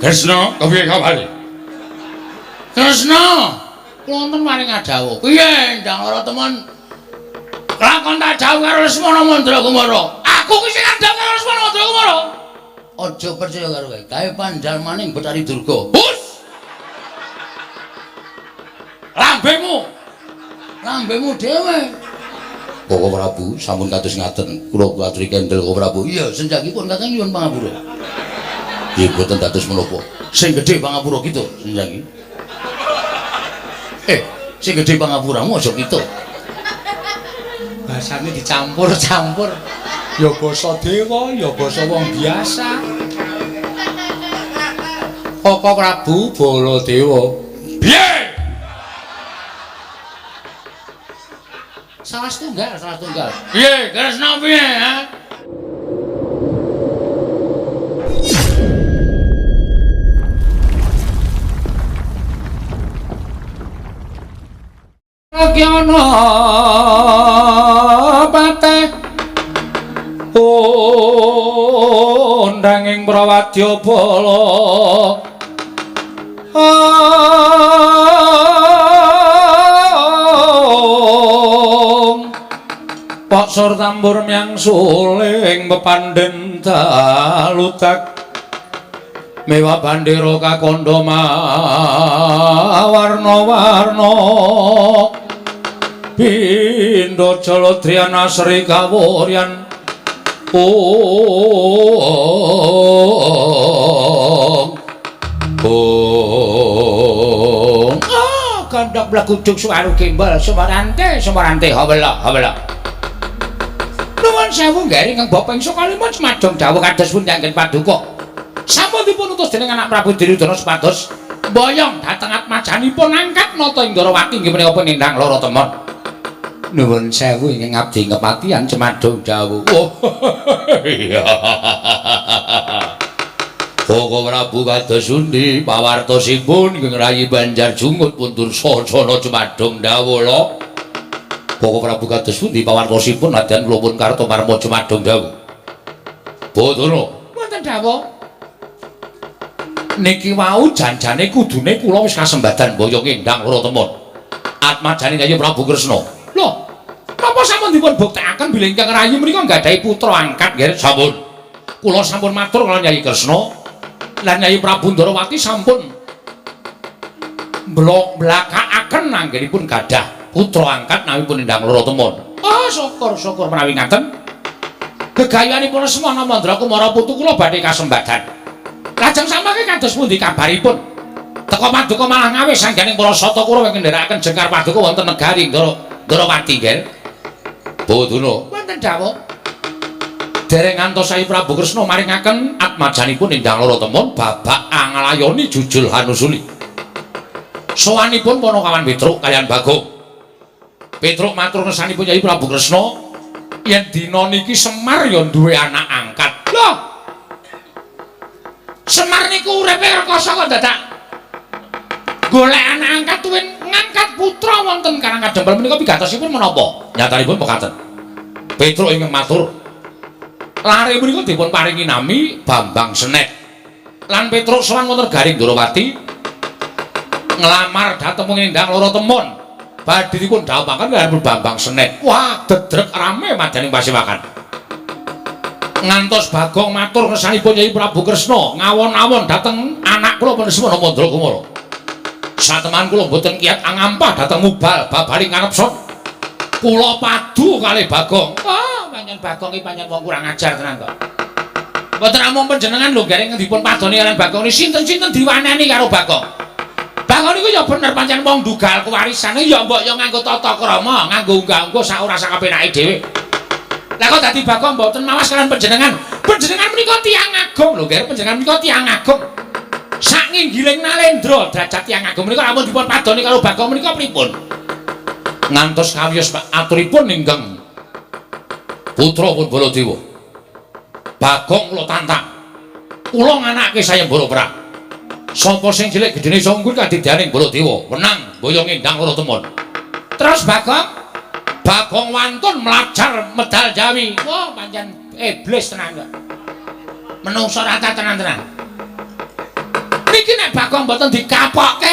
Kresna, kepiye kabare? Kresna, kula wonten paring adhawuh. Piye ndang ora temen? Lakon tak dawuh karo Lesmana Mandra Kumara. Aku ki sing ngandhap karo Lesmana Mandra Kumara. Aja percaya karo kowe. Kae pandalmaning Bathari Durga. Hus! Lambemu. Lambemu dhewe. Bapak Prabu sampun kados ngaten. Kula aturi kendel Bapak Prabu. Iya, senjakipun kakang nyuwun pangapura. Nggih boten dados menapa. Sing gedhe pangapura kita senjaki. Sing gedhe pangapuramu aja kita. Basane dicampur-campur. Ya basa dewa, ya basa wong biasa. Kaka Prabu Baladewa. Piye? Salah setunggal, salah setunggal. Piye, Kresna piye, ha? Kyana pateh undanging prawadya bala Paksor tambur myang suling pepandhen dalutak mewah bandera kakandha mawarna-warna pindha jaladriyan asri kawuryan ong ong ah gandhak blagujug suwaru gembal sumarante sumarante hawela hawela. Nuwun sewu nggih ingkang bapa ing Sukalima semadong dawuh kados pundi anggen paduka. Sampun dipun utus dening anak Prabu Duryudana supados mboyong dhateng atmajanipun angkat nata ing Ndarawati inggih menika penindang lara temon. Nuwun sewu ingkang abdi kepatihan semadong dawuh. Oh iya. Koko Prabu kados pundi pawartosipun ingkang rayi Banjar Jungut pun Dursasana jumadung dawuh lho. Koko Prabu kados pundi pawartosipun nadyan kula pun Kartomarma jumadung dawuh. Bathara wonten dawuh. Niki wau janjane kudune kula wis kasembadan boyong endang lara temon. Atmajane Yayi Prabu Kresna. Lho, napa sampun dipun buktekaken bilih ingkang rayi menika nggadahi putra angkat nggih? Sampun. Kula sampun matur kaliyan Yayi Kresna. Lan Yayi Prabu Ndarawati sampun mblakakaken anggenipun gadah putra angkat nawi pun endang lara temon. Oh, syukur syukur menawi ngaten. Gegayuhanipun Lesmana Mandra Kumara putu kula badhe kasembadan. Lajeng samangke kados pundi kabaripun? Teka paduka malah ngawis sangganing para sata Kurawa ingkang ndherekaken jengkar paduka wonten negari Ndarawati nggih. Bathara wonten dawuh. Dereng ngantos Sayi Prabu Kresna maringaken atmajanipun endang lara temon babak anglayoni jujul hanusuli. Sowanipun Panakawan Petruk kaliyan Bagong. Petruk matur ngersanipun Yayi Prabu Kresna yen dina niki Semar ya duwe anak angkat. Lho. Semar niku uripe rekoso kok dadak golek anak angkat tuwin ngangkat putra wonten Karang Kadempel menika pigatosipun menapa? Nyatanipun mekaten. Petruk ingkang matur lare menika dipun paringi nami Bambang Senet. Lan Petruk sowan wonten Garing Ndarawati nglamar dhateng endang lara temon. Badhe dipun dhawuhaken kaliyan Bambang Senet. Wah, dedrek rame madaning pasewakan. Ngantos Bagong matur ngersanipun Yayi Prabu Kresna ngawon-awon dhateng anak kula pun Lesmana Mandra Kumara. Sateman kula mboten kiyat angampah dhateng mubal babaring kanepson. Kula padu kalih Bagong. Oh, pancen Bagong iki pancen wong kurang ajar tenan kok. Mboten namung panjenengan lho gareng dipun padoni kaliyan Bagong niki sinten-sinten diwaneni karo Bagong. Bagong niku ya bener pancen wong ndugal kewarisane ya mbok ya nganggo tata krama, nganggo unggah-ungguh sak ora sakapenake dhewe. Lah kok dadi Bagong mboten mawas kaliyan panjenengan. Panjenengan menika tiyang agung lho, nggih. Panjenengan menika tiyang agung. Sak nginggiling nalendra derajat tiyang agung menika lamun dipun padoni karo Bagong menika pripun? Ngantos kawiyos aturipun ingkang putra pun Baladewa. Bagong kula tantang. Kula nganake sayembara perang. Sapa sing cilik gedene iso unggul kadidyaning Baladewa, wenang boyong endang lara temon. Terus Bagong, Bagong wantun mlajar medal Jawi. Wah, pancen iblis tenan kok. Menungso rata tenan-tenan. Niki nek Bagong mboten dikapokke,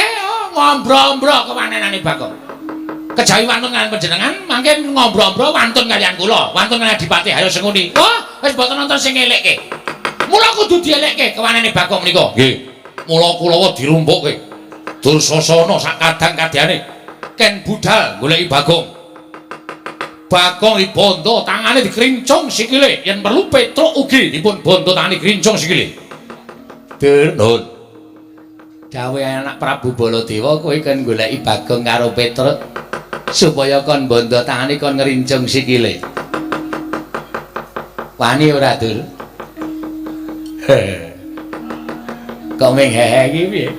ngombro-ombro kewanenane Bagong. Kejawi wantun kaliyan panjenengan, mangke ngombro-ombro wantun kaliyan kula, wantun kaliyan Adipati Haryo Sengkuni. Wah, wis mboten nonton sing ngelekke. Mula kudu dielekke kewanene Bagong menika. Nggih. Mula Kulawa dirumpukke. Dursasana sak kadang kadyane ken budal goleki Bagong. Bagong dibondo tangane dikrincung sikile, yen perlu Petruk ugi dipun bondo tangane krincung sikile. Dur, Nun. Dawuh anak Prabu Baladewa kowe kon goleki Bagong karo Petruk supaya kon bondo tangane kon ngrincung sikile. Wani ora, Dur? Kok ming hehe iki piye?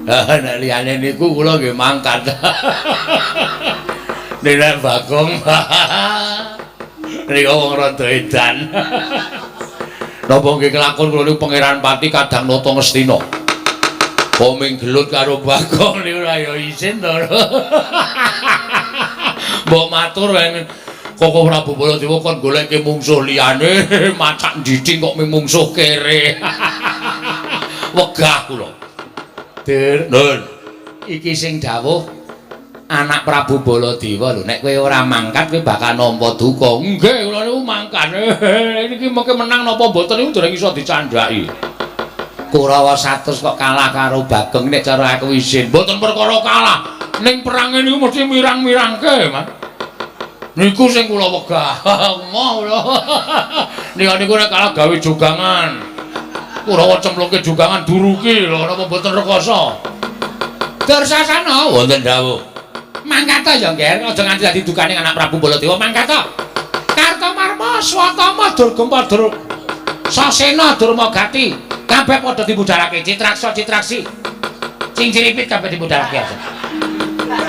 Nek liyane niku kula nggih mangkat. Nek Bagong niku wong rada edan. Napa nggih kelakon kula niku Pangeran Pati kadang nata Ngastina. Kok ming gelut karo Bagong niku ora ya isin to. Mbok matur Koko Prabu Baladewa kon goleke mungsuh liyane, macak ndiding kok ming mungsuh kere. Wegah kula. Dur, Nun. Iki sing dawuh anak Prabu Baladewa lho, nek kowe ora mangkat kowe bakal nampa duka. Nggih, kula niku mangkat. Niki mengke menang napa mboten niku dereng iso dicandhaki. Kurawa 100 kok kalah karo Bagong, nek cara aku isin. Mboten perkara kalah. Ning perange niku mesti mirang-mirangke, Mas. Niku sing kula wegah. Moh kula. Niku niku nek kalah gawe jogangan. Kurawa cemplungke jogangan duruki lho, napa mboten rekoso. Dursasana wonten dawuh. Mangkat ta ya, Ngger, aja nganti dadi dukane anak Prabu Baladewa, mangkat ta. Kartomarma, Swatama, Durgempa, Sasena, Durmagati, kabeh padha dibudalake. Citraksa, Citraksi. Cingciripit kabeh dibudalake aja.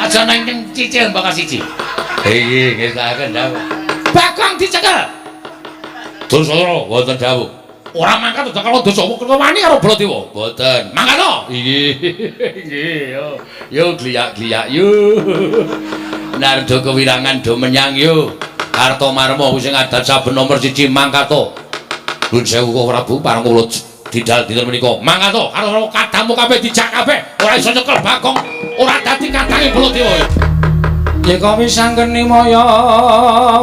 Aja nang cicil mbaka siji. Nggih, nggih saken dawuh. Bagong dicekel. Dursasana wonten dawuh. Ora mangkat aja karo dosa wani karo Baladewa. Mboten. Mangkat to? Nggih. Nggih, yo. Yo gliyak-gliyak yo. Nardo kewirangan do menyang yo. Kartomarma sing adat saben nomor 1 mangkat to. Nuwun sewu Koko Prabu pareng kula didal dinten menika. Mangkat to karo kadamu kabeh dijak kabeh. Ora iso nyekel Bagong, ora dadi kadange Baladewa. Yeka wisanggeni maya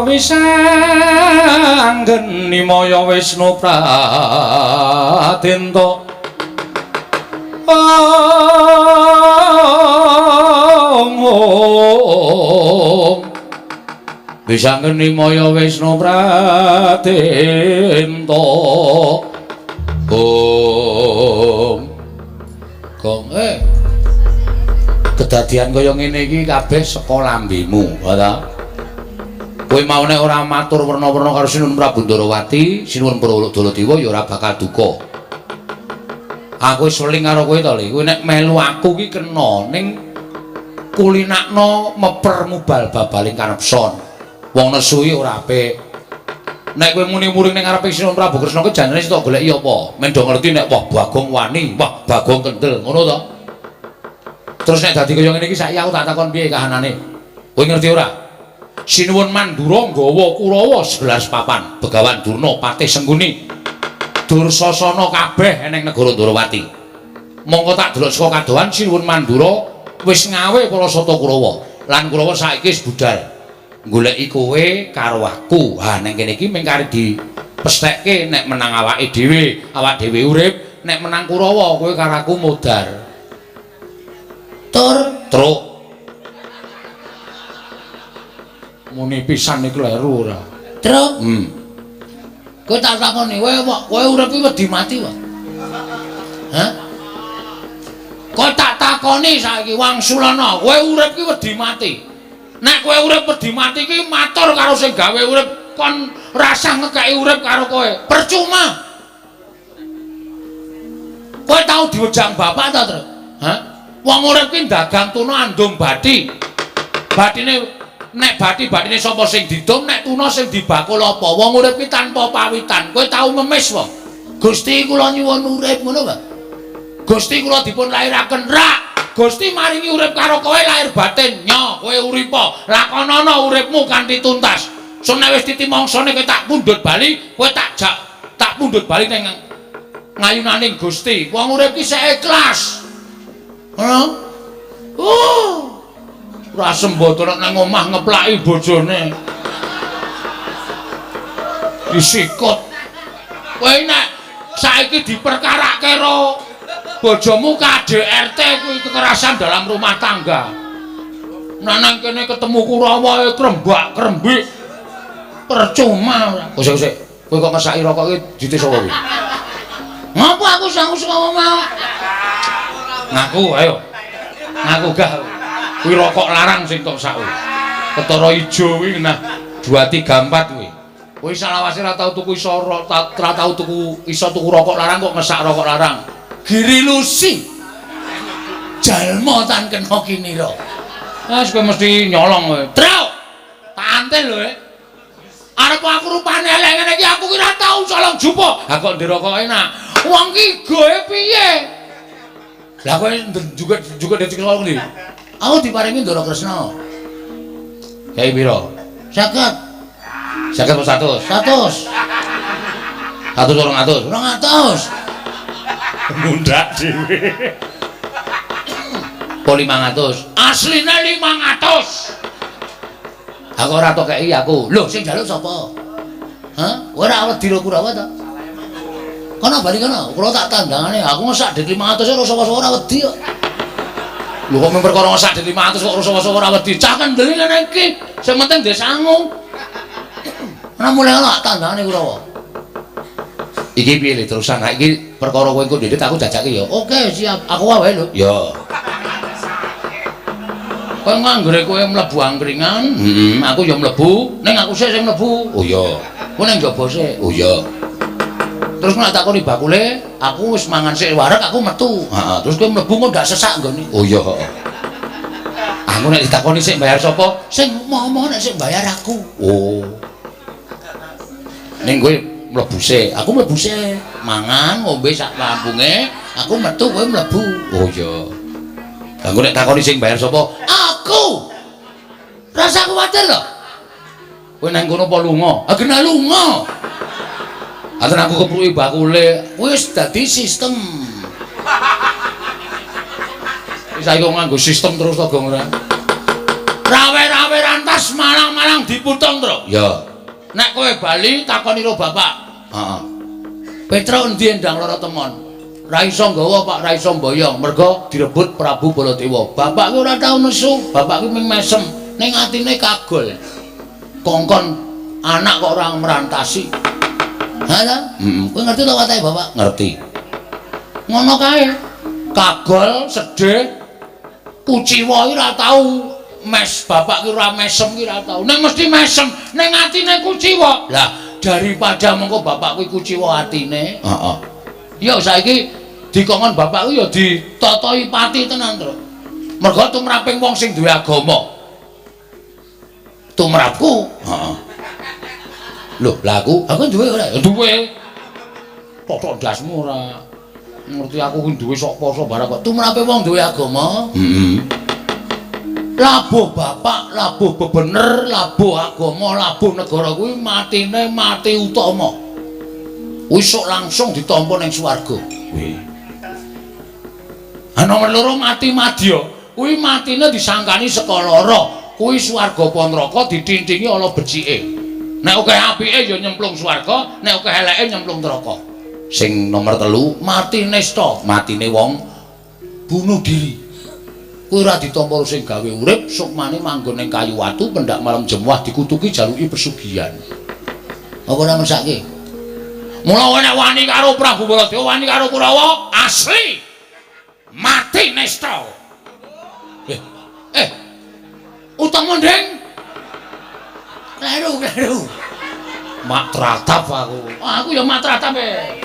wisanggeni maya Wisnu Pradenta. Ong ong. Wisanggeni maya Wisnu Pradenta. Ong. Gong kedadian kaya ngene iki kabeh saka lambemu, ta? Kowe mau nek ora matur werna-werna karo Sinuwun Prabu Ndarawati, Sinuwun Baladewa ya ora bakal duka. Aku wis weling karo kowe to, Le. Kowe nek melu aku ki kena ning kulinakno meper mubal babaling kanepson. Wong nesu iki ora apik. Nek kowe muni muring ning ngarepe Sinuwun Prabu Kresna ki janjane sitok goleki apa? Men do ngerti nek wah Bagong wani, wah Bagong kendel, ngono to? Terus nek dadi kaya ngene iki saiki aku tak takon piye kahanane. Kowe ngerti ora? Sinuwun Mandura nggawa Kurawa 11 papan, Begawan Durna, Patih Sengkuni, Dursasana kabeh eneng negara Ndarawati. Mongko tak delok saka kadohan Sinuwun Mandura wis ngawe para sata Kurawa. Lan Kurawa saiki wis budal goleki kowe karo aku. Ha ning kene iki mung kari dipesthekke nek menang awake dhewe, awak dhewe urip, nek menang Kurawa kowe karo aku modar. Tur truk muni pisan iki kleru ora? Truk. Kowe tak takoni, kowe urip iki wedi mati wae. Hah? Kowe tak takoni saiki Wangsulana, kowe urip iki wedi mati. Nek kowe urip wedi mati iki matur karo sing gawe urip kon rasah ngekeki urip karo kowe. Percuma. Kowe tau diwejang bapak ta, Truk? Hah? Wong urip ki dagang tuna andum bathi. Bathine nek bathi-bathine sapa sing didum, nek tuna sing dibakul apa? Wong urip ki tanpa pawitan. Kowe tau ngemis wae. Gusti kula nyuwun urip ngono wae. Gusti kula dipun lairaken rak. Gusti maringi urip karo kowe lahir batin. Nyo, kowe uripa. Lakonana uripmu kanthi tuntas. Sun nek wis titi mangsane kowe tak pundhut bali, kowe tak jak tak pundhut bali ning Ngayunaning Gusti. Wong urip ki sek ikhlas. Ngono? Ora sembodo nek nang omah ngeplaki bojone. Disikut. Kowe nek saiki diperkarake karo bojomu KDRT kuwi kekerasan dalam rumah tangga. Nah nang kene ketemu Kurawa krembak-krembik. Percuma ora. Kok sik, kowe kok ngesaki rokok iki dite sapa kuwi? Ngopo aku sangu saka mau? Ngaku ayo. Ngaku gah. Kuwi rokok larang sing tok sak kuwi. Ketara ijo kuwi nah 2 3 4 kuwi. Kuwi salawase ora tau tuku iso ora tau tuku iso tuku rokok larang kok ngesak rokok larang. Giri Lusi. Jalma tan kena kinira. Wes kowe mesti nyolong kowe. Truk. Tak antil lho. Arep aku rupane elek ngene iki aku ki ora tau colong jupuk. Ha kok ndek rokok enak. Wong ki goe piye? Lah kowe juga dadi colong ndi? Aku diparingi Ndara Kresna. Kae pira? 50. 50 apa 100? 100. 100 200. 200. Mundak dhewe. Po 500. Asline 500. Aku ora tok kei aku. Lho sing njaluk sapa? Hah? Ora wedi ro Kurawa ta? Kono bali kono, kula tak tandangane. Aku ngesak dit 500 ora sapa-sapa ora wedi kok. Lho kok mung perkara ngesak dit 500 kok ora sapa-sapa ora wedi. Cah kendeli ngene iki. Sing penting ndek sangu. Ora mulai ngono tak tandangane Kurawa. Iki piye le terusan? Ha iki perkara kowe engko ndedit aku jajake ya. Oke, siap. Aku wae lho. Ya. Kowe nganggere kowe mlebu angkringan, heeh, aku ya mlebu, ning aku sik sing mlebu. Oh iya. Kowe ning njaba sik. Oh iya. Terus nek takoni bakule, aku wis mangan sik wareg aku metu. Heeh, terus kowe mlebu kok ndak sesak nggone. Oh iya, heeh. Aku nek ditakoni sik bayar sapa? Sing momo nek sik bayar aku. Oh. Ning kowe mlebu sik, aku mlebu sik, mangan ngombe sak lampunge, aku metu kowe mlebu. Oh iya. Lah engko nek takoni sing bayar sapa? Aku. Rasa kuwatir lho. Kowe nang kono apa lunga? Ah kena lunga. Aten aku kepruki bakule, wis dadi sistem. Wis saiki nganggo sistem terus to, Gong ora. Rawe-rawe rantas malang-malang diputung, Tru. Ya. Nek kowe bali takoni karo bapak. Heeh. Petro endi endang lara temon? Ra iso nggawa Pak, ra iso mboyong, mergo direbut Prabu Baladewa. Bapak ki ora tau nesu, bapak ki mung mesem, ning atine kagol. Kongkon anak kok ora merantasi. Ha ta? Heeh. Kowe ngerti to watake bapak? Ngerti. Ngono kae. Kagol, sedih, kuciwa ki ora tau mes, bapak ki ora mesem ki ora tau. Ning mesti mesem, ning atine kuciwa. Lah, daripada mengko bapak kuwi kuciwa atine, heeh. Ya saiki dikongkon bapakku ya ditatahi pati tenan, Tru. Mergo tumraping wong sing duwe agama. Tumrapku, heeh. Lho, lah aku duwe ora? Ya duwe. Totok ndasmu ora. Ngerti aku ku duwe sok poso barang kok. Tumrape wong duwe agama? Heeh. Labuh bapak, labuh bebener, labuh agama, labuh negara kuwi matine mati utama. Wis sok langsung ditampa ning swarga. Kuwi. Ha nomor loro mati madya. Kuwi matine disangkani saka lara. Kuwi swarga apa neraka ditintingi ala becike. Nek akeh apike ya nyemplung swarga, nek akeh eleke nyemplung neraka. Sing nomor 3 mati nista, matine wong bunuh diri. Kuwi ora ditampa sing gawe urip, sukmane manggon ning kayu watu pendak malam jemuah dikutuki jaluki pesugihan. Apa ora mesake? Mula nek wani karo Prabu Baladewa, wani karo Kurawa, asli mati nesta. Utama ndeng. Kleru, kleru. Mak tratap aku. Aku ya mak tratap e.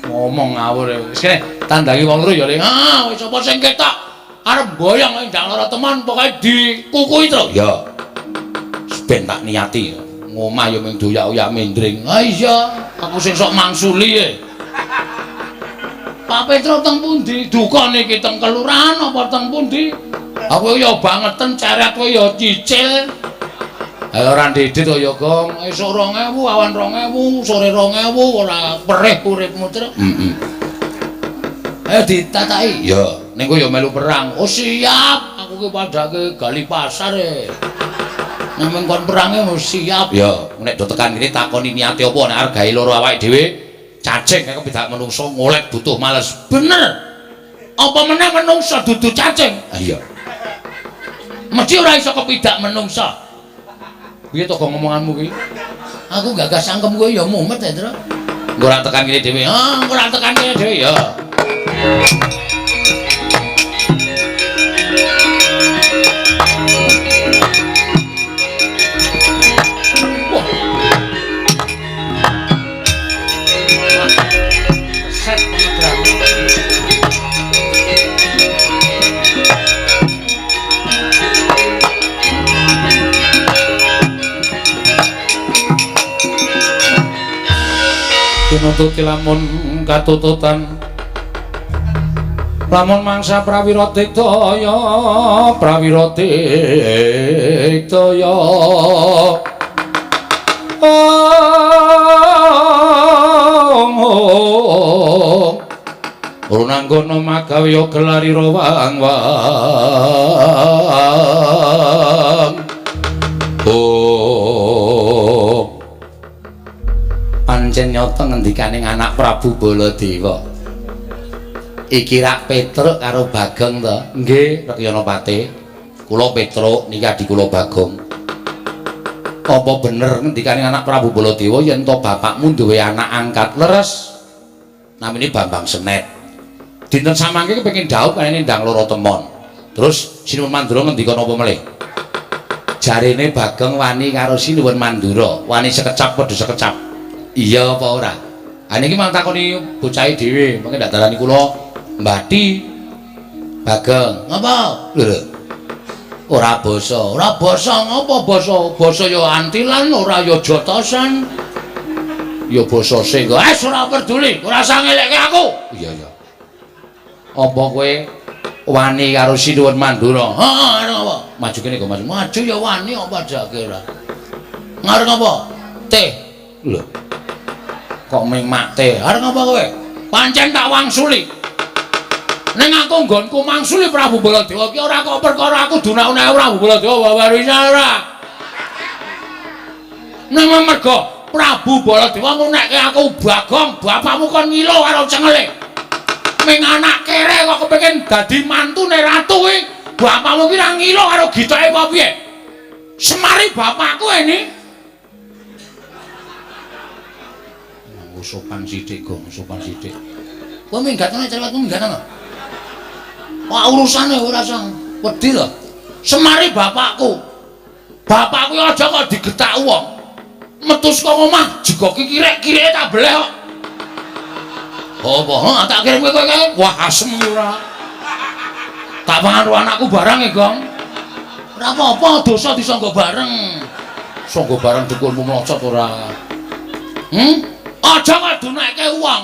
Ngomong ngawur. Wis kene tandangi wong loro ya, Le. Ah, wis sapa sing ketok arep mboyong ndang lara teman pokoke dikukuhi to. Ya. Ben tak niati. Ngomah ya mung doyak-oyak mendring. Ha iya, aku sing sok mangsuli e. Pak Petro teng pundi? Duka niki teng kelurahan apa teng pundi? Aku ya bangeten ceret kowe ya cicil. Ayo ora ndedit kaya Gong, esuk 2000, awan 2000, sore 2000, ora perih uripmu, Truk. Heeh. Ayo ditataki. Ya, ning kowe ya melu perang. Oh siap, aku ki padhake gali pasar e. Nang kon perange mesti siap. Ya, nek do tekan kene takoni niate apa nek arep gawe loro awake dhewe, cacing kaya kepidak menungso ngolek butuh males. Bener. Apa meneh menungso dudu cacing? Ah iya. Mesti ora iso kepidak menungso. Piye to kok ngomonganmu ki? Aku gagas cangkem kowe ya mumet ya, Truk. Engko ora tekan kene dhewe. Ah, engko ora tekan kene dhewe ya. Wah. Set pengedramu. Tinututi lamun katututan lamun mangsa prawira digdaya prawira digdaya Runanggono magawe gelarira wang wang oh pancen nyata ngendikaning anak Prabu Baladewa. Iki rak Petruk karo Bagong to? Nggih, Rekyana Pate. Kula Petruk niki adi kula Bagong. Apa bener ngendikaning anak Prabu Baladewa yen to bapakmu duwe anak angkat leres? Namine Bambang Senet. Dinten samangke kepengin dhaup kene ndang loro temon. Terus Sinuwun Mandura ngendika napa melih? Jarene Bagong wani karo Sinuwun Mandura, wani sekecap padha sekecap. Iya apa ora? Ha niki mang takoni bocahe dhewe, mengke ndak darani kula mbati. Bagong, ngapa? Lho. Ora basa, ora basa ngapa basa? Basa ya antilan, ora ya jotosan. Ya basa sing wis ora peduli, ora usah ngelekke aku. Iya iya. Apa kowe wani karo Sinuwun Mandura? Heeh, arep apa? Maju kene kok maju. Maju ya wani apa jake ora. Ngarep apa? Teh. Lho. Kok ming makte? Arep ngapa kowe? Pancen tak wangsuli. Ning aku nggonku mangsuli Prabu Baladewa ki ora kok perkara aku dunakune Prabu Baladewa warisane ora. Ning mergo Prabu Baladewa ngunekke aku Bagong, bapakmu kon ngilo karo cengele. Ming anak kere kok kepengin dadi mantune ratu kuwi, bapakmu ki ra ngilo karo gitoke apa piye? Semari bapakku ini. Sopan sithik, Gong, sopan sithik. Kowe minggatane cerewetmu minggatane. Wah, urusane ora usah wedi lho. Semari bapakku. Bapakku aja kok digetak wong. Metu saka omah jigoki kirek-kireke tak beleh kok. Apa? Heh, tak kirim kowe kae. Wah, asem iki ora. Tak pangan karo anakku barang e, Gong. Ora apa-apa, dosa disangga bareng. Sangga bareng dukunmu mlocot ora. Aja kok dunake wong.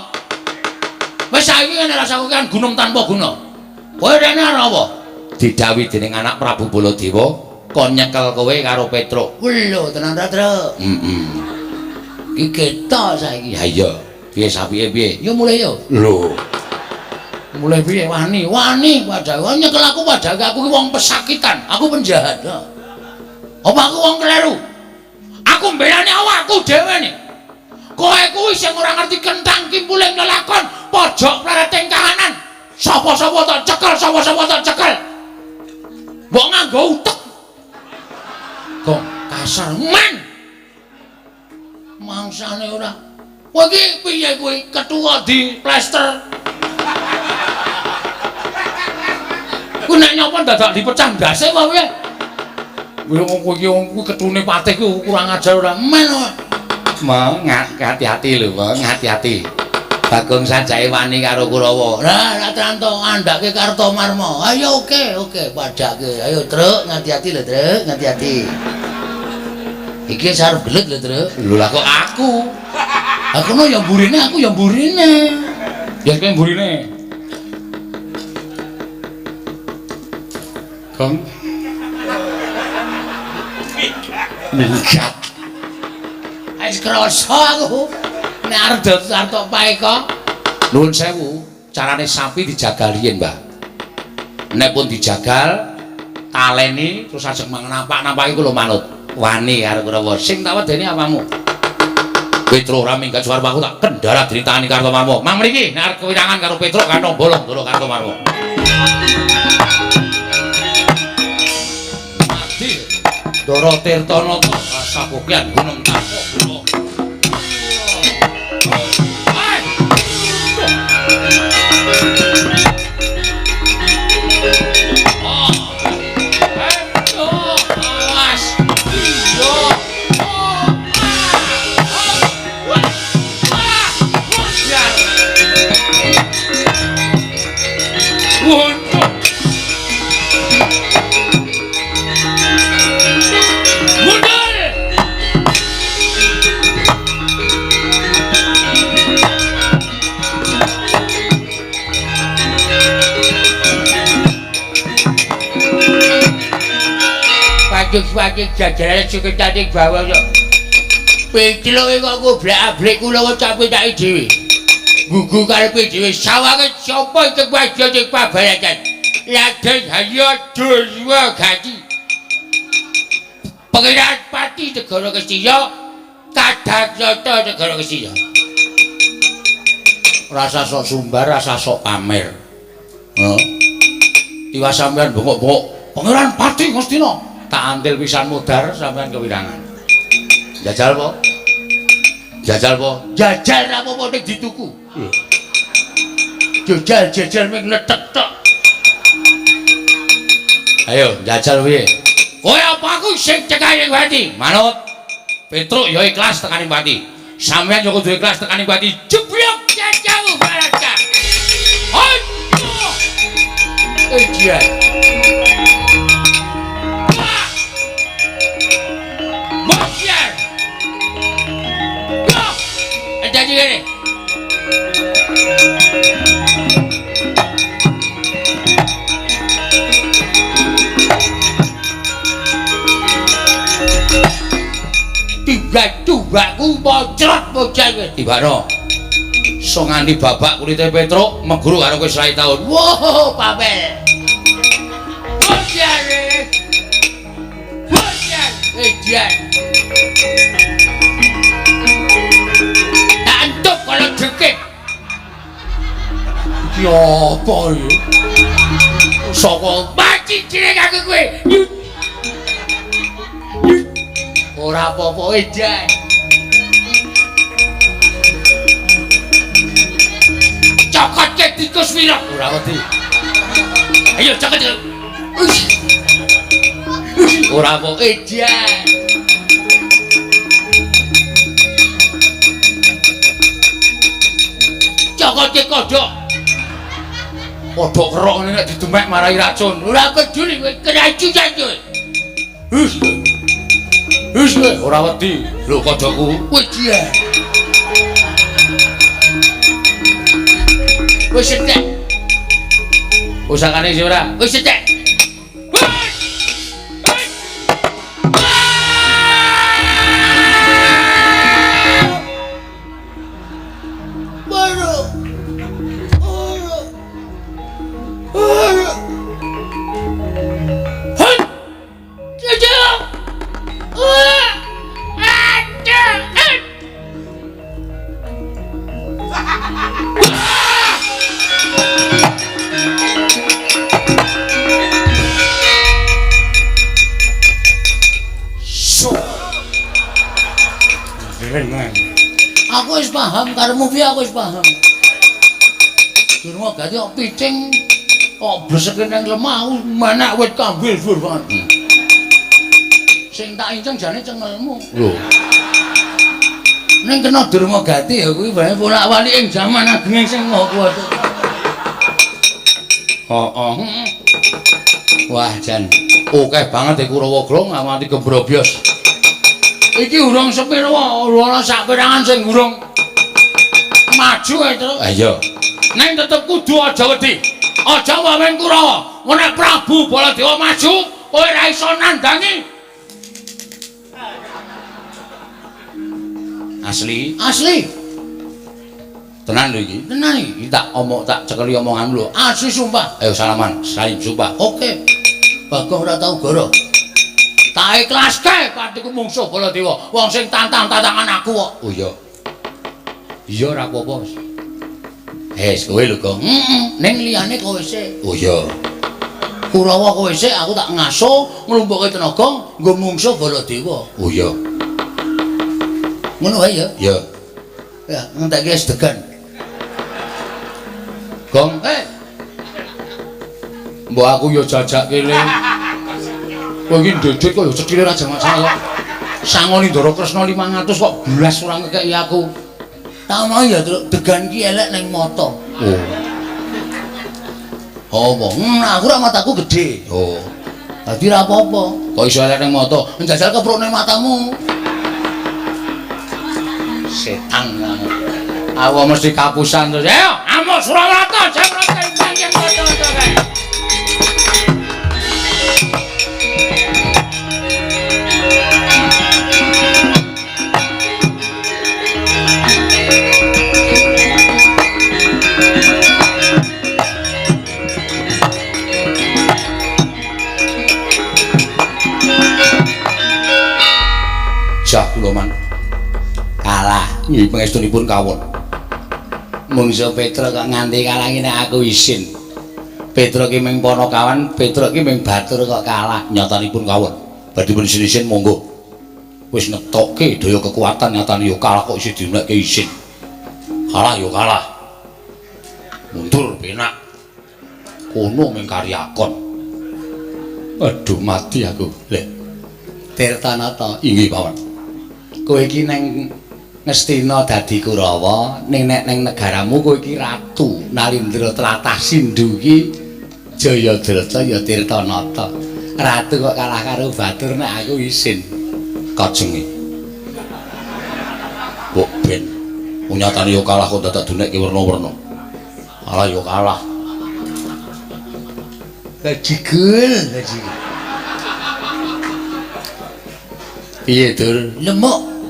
Wis saiki ngene rasaku kan gunung tanpa guna. Kowe rene arep apa? Didhawuhi dening anak Prabu Baladewa kon nyekel kowe karo Petruk. Lho, tenan ra, Truk? Heeh. Iki ketok saiki. Ha iya. Piye sapike piye? Yo mulih yo. Lho. Mulih piye? Wani, wani padahal nyekel aku padahal aku ki wong pesakitan, aku penjahat. Apa aku wong kleru? Aku mbelani awakku dhewe nih. Kowe kuwi sing ora ngerti kentang kimpuling lelakon pojok plereting kahanan. Sapa-sapa tak cekel, sapa-sapa tak cekel. Mbok nganggo utek. Gong kasar men. Mangsane ora. Kowe iki piye kowe ketua di plester. Kuwi nek nyapa dadak dipecah ndase apa piye? Kuwi wong kowe iki wong kuwi ketune patih kuwi kurang ajar ora men. Meng, hati-hati lho, Meng, hati-hati. Bagong sajake wani karo Kurawa. Lah, ra tranto ngandhake Kartomarma. Ayo oke, oke, padhake. Ayo, Truk, ngati-hati lho, Truk, ngati-hati. Iki arep gelut lho, Truk. Lho lah kok aku? Aku no ya mburine, aku ya mburine. Ya kowe mburine. Gong. Minggat. Wis krasa aku. Nek arep arep paeka. Nuwun sewu, carane sapi dijagal riyin, Mbah. Nek pun dijagal, taleni terus ajeng napak-napaki kula manut. Wani karo Kurawa. Sing tak wedeni apamu? Petruk ora minggat suwarpa aku tak kendala dritani Kartomarma. Mang mriki nek arep kewirangan karo Petruk kantong bolong ndoro Kartomarma. Mati. Ndoro Tirtanata rasa kokian gunung Tapok kula. Pagi-pagi jajaran sekretari bawah yo. Petruk kok goblak-ablik kula kok capek dhewe. Gugu karepe dhewe sawange sapa iki waja sing pabaratan. Raden Haryo Durwagati. Pangeran Pati Negara Ngastina, Kadakyata Negara Ngastina. Rasa sok sumbar, rasa sok pamer. Heeh. Tiwas sampean bengok-bengok, Pangeran Pati Ngastina. Tak antil pisan mudhar sampean kewirangan. Jajal po? Jajal po? Jajal ra apa-apa ning dituku. Jajal jajal ming letek tok. Ayo jajal piye? Kowe apa aku sing cekaning pati? Manut. Petruk ya ikhlas tekaning pati. Sampeyan ya kudu ikhlas tekaning pati. Jeblok jajamu baraka. Aduh. Ejian. Jadi gini. Tiba tubaku mocrot bocah kowe. Tibano. So nganti babak kulite Petruk meguru karo kowe 100 taun. Wow, papel. Bocah. Bocah. Ejian. Kalau dekek. Iki apa iki? Saka mati jeneng aku kowe. Ora apa-apa edan. Cokotke tikus wirok. Ora wedi. Ayo cokot. Ora apa edan. Cokotke kodhok. Kodhok kerok ngene nek didemek marai racun. Ora peduli kowe keracunan kowe. Hus. Hus kowe ora wedi. Lho kodhokku. Wis ya. Wis entek. Usakane sih ora? Wis entek. Aku wis paham karepmu piye, aku wis paham. Durma gati kok picing kok bleseke nang lemah aku manak wit kambil dhuwur banget. Sing tak inceng jane cengelmu. Lho. Ning kena Durma Gati ya kuwi bae bolak-balik ing jaman agenge sing Maha Kuwasa. Heeh. Wah, jan akeh banget e Kurawa Grong nganti gembrobyos. Iki urung sepiro ana sak perangan sing urung maju ae, Truk. Ha iya. Ning tetep kudu aja wedi. Aja wawen Kurawa. Nek Prabu Baladewa maju, kowe ora iso nandangi. Asli. Asli. Tenan lho iki. Tenan iki. Iki tak omong tak cekeli omonganmu lho. Asli sumpah. Ayo salaman, salim sumpah. Oke. Bagong ora tau goro. Tak ikhlaske patiku mungsuh Baladewa. Wong sing tantang-tantangan aku kok. Oh iya. Iya ora apa-apa. Wes kowe lho, Gong. Heeh, ning liyane kowe sik. Oh iya. Kurawa kowe sik aku tak ngaso nglumpukke tenaga nggo mungsuh Baladewa. Oh iya. Ngono wae ya. Iya. Ya, ngentekke sedegan. Gong, Mbok aku ya jajakke le. Kowe iki ndedit kok ya cethile ra jamak saya. Sangoni Ndara Kresna 500 kok blas ora ngekeki aku. Tak mau ya, Truk, degan ki elek ning mata. Oh. Apa? Aku ra mataku gedhe. Oh. Dadi ra apa-apa. Kok iso elek ning mata? Njajal keprukne matamu. Setan kamu. Aku mesti kapusan terus. Ayo, amuk Surawarta, Jamrata panjang kaca-kaca kae. Jah kula man. Kalah. Nggih pangestunipun kawon. Mungsuh Petruk kok nganti kalah ngene aku isin. Petruk ki ming Panakawan, Petruk ki ming batur kok kalah. Nyatanipun kawon. Badhe pun isin-isin monggo. Wis ngetokke daya kekuatan nyatane yo kalah kok isih dinekke isin. Kalah yo kalah. Mundur penak. Kono ming karyakon. Aduh mati aku. Lek Tirtanata, inggih pawon. Kowe iki neng Ngastina dadi Kurawa, ning nek neng negaramu kowe iki ratu Nalindra tlatah Sindhu iki Jayadrata ya Tirtanata. Ratu kok kalah karo batur nek aku isin. Kajenge. Mbok ben nyatane yo kalah kok dadak dunekke werna-werna. Kalah yo kalah. Gajigul, gajigul. Piye, Dur? Lemuk.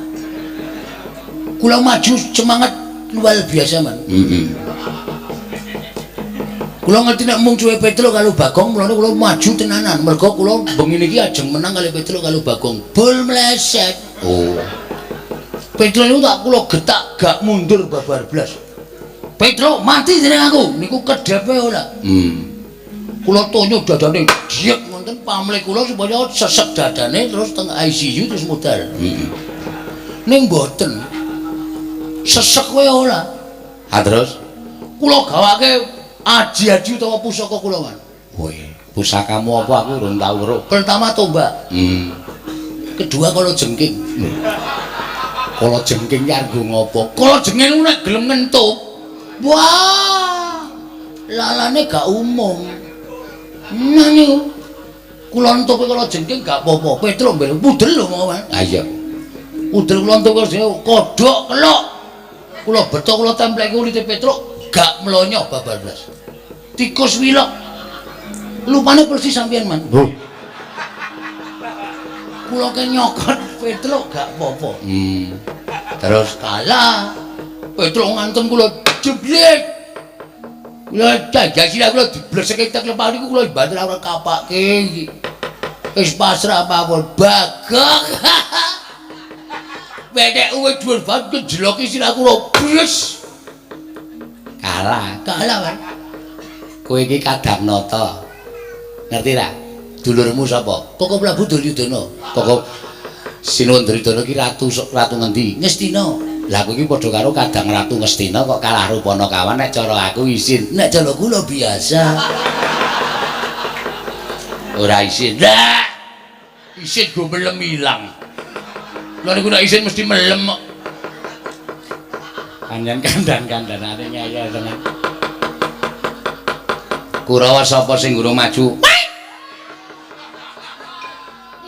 Kula maju semangat luar biasa, Man. Heeh. Kula ngerti nek mungsuhe Petruk karo Bagong, mulane kula maju tenanan. Mergo kula bengi niki ajeng menang kali Petruk karo Bagong. Bol meleset. Oh. Petruk niku tak kula getak gak mundur babar blas. Petruk mati dening aku. Niku kedhepe ora. Kula tonyo dadane diek ngonten pamlih kula supaya sesek dadane terus teng ICU terus modal. Ning mboten. Sesek kowe ora. Ha terus kula gawake aji-aji utawa pusaka kula, Man. Woi, pusakamu apa aku urung tau weruh. Pertama tombak. Kedua kala jengking. Kala jengking ki arep ngopo? Kala jengking nek gelem ngentuk. Wah. Lalane gak umum. Nah niku. Kula entuke kala jengking gak apa-apa. Petruk mbel pudel lho mau, Man. Ha iya. Pudel kula entuk kala jengking kodhok kelok. Kula beto kula templeke kulite Petruk gak mlonyo babar blas. Tikus wilok. Lupane persis sampeyan, Man. Lho. Kula ke nyokot Petruk gak apa-apa. Terus kalah. Petruk ngantem kula jeblek. Kula jajah kula dibleseke tek lepah niku kula banter ora kapake iki. Wis pasrah mawon Bagong. Wedek uwe dhuwur banget jeloki sirah kula bres. Kalah. Kalah, Man. Kowe iki Kadangnata. Ngerti ra? Dulurmu sapa? Koko Prabu Duryudana. Koko Sinuwun Duryudana iki ratu ngendi? Ngastina. Lah kowe iki padha karo Kadang Ratu Ngastina kok kalah Panakawan nek cara aku isin. Nek cara kula biasa. Ora isin. Lah. Isin go melem ilang. Lha niku nek isin mesti melem kok. Panjen kandan-kandanane ngeyel tenan. Kurawa sapa sing urung maju?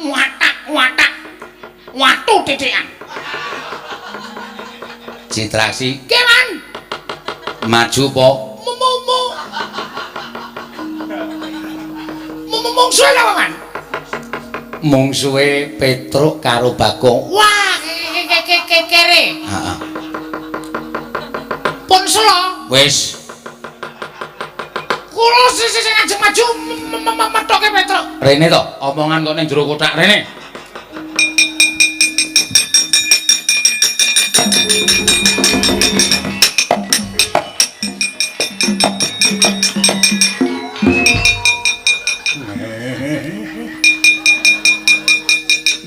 Watak-watak. Watu titikan. Citraksi. Kewan. Maju po. Momo. Momo mungsuhe apa, Man? Mungsuhe Petruk karo Bagong. Wah, kere. Heeh. Pun selo. Wis. Kula sing ajeng maju methoke Petruk. Rene to, omongan kok ning jero kothak rene.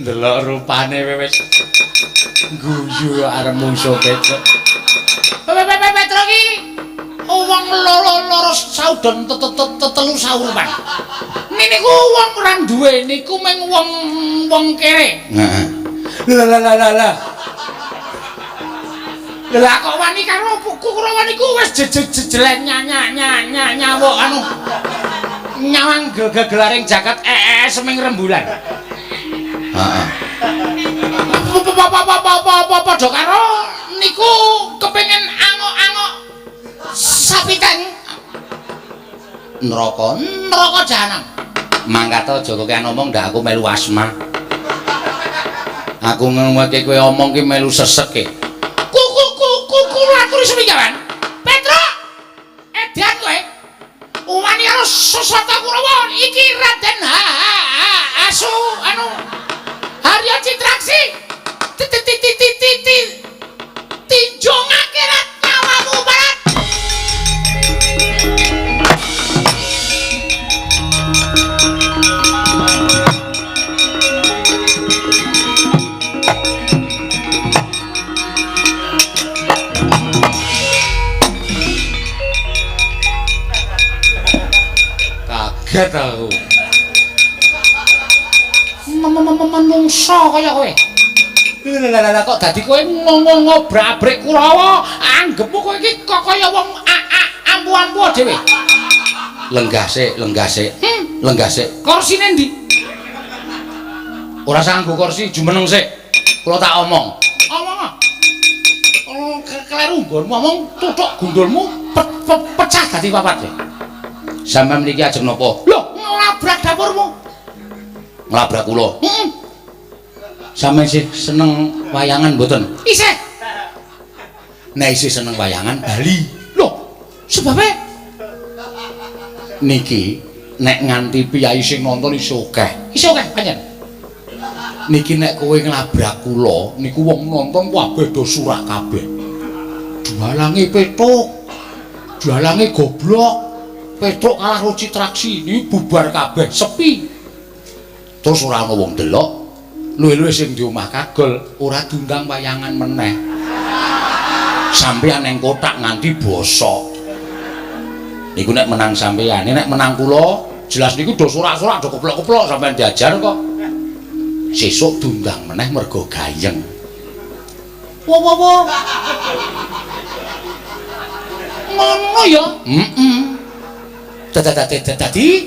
Ndelok rupane wis guyu arep mungsuh Petruk. Petruk iki wong loro saudon telu saurupan. Niku wong ora duwe niku mung wong kere. Heeh. Lah lah lah lah. Lah kok wani karo Kurawa niku wis jejelen nyawuk anu nyawang gegelaring jagat seming rembulan. Heeh. Padha karo niku kepengin angok-angok sapitan neraka neraka jahanam. Mangkat aja kokean omong ndak aku melu asma. Aku ngomongke kowe omong ki melu sesek e. Kula aturi seminggawan. Petruk, edan kowe. Wani karo Sasata Kurawa iki Raden Asu anu Harya Citraksi. Tinjung akhirat nyawamu barat. Kaget aku. Menungso kaya kowe. Lah kok dadi kowe ngobrak-abrik Kurawa, anggepmu kowe iki kok kaya wong ampu-ampu dhewe. Lenggah sik, lenggah sik. Lenggah sik. Korsine ndi? Ora usah nganggo kursi, jumeneng sik. Kula tak omong. Omong. Oh, kleru nggonmu omong tuthuk gundulmu pecah dadi papat. Sampeyan mriki ajeng napa? Lho, nglabrak dapurmu. Nglabrak kula. Heeh. Sampeyan sih seneng wayangan mboten? Isih. Nek isih seneng wayangan bali. Lho, sebabe niki nek nganti piyai sing nonton isih akeh. Isih akeh pancen. Niki nek kowe nglabrak kula niku wong nonton kabeh do surak kabeh. Dalange Petruk. Dalange goblok. Petruk kalah karo Citraksi, niki bubar kabeh, sepi. Terus ora ana wong delok. Luwih-luwih sing di omah kagol ora diundang wayangan meneh. Sampeyan ning kothak nganti bosok. Niku nek menang sampeyan, nek menang kula jelas niku do sorak-sorak do keplok-keplok sampeyan diajar kok. Sesuk diundang meneh mergo gayeng. Wo wo wo. Ngono ya? Heeh. Dadi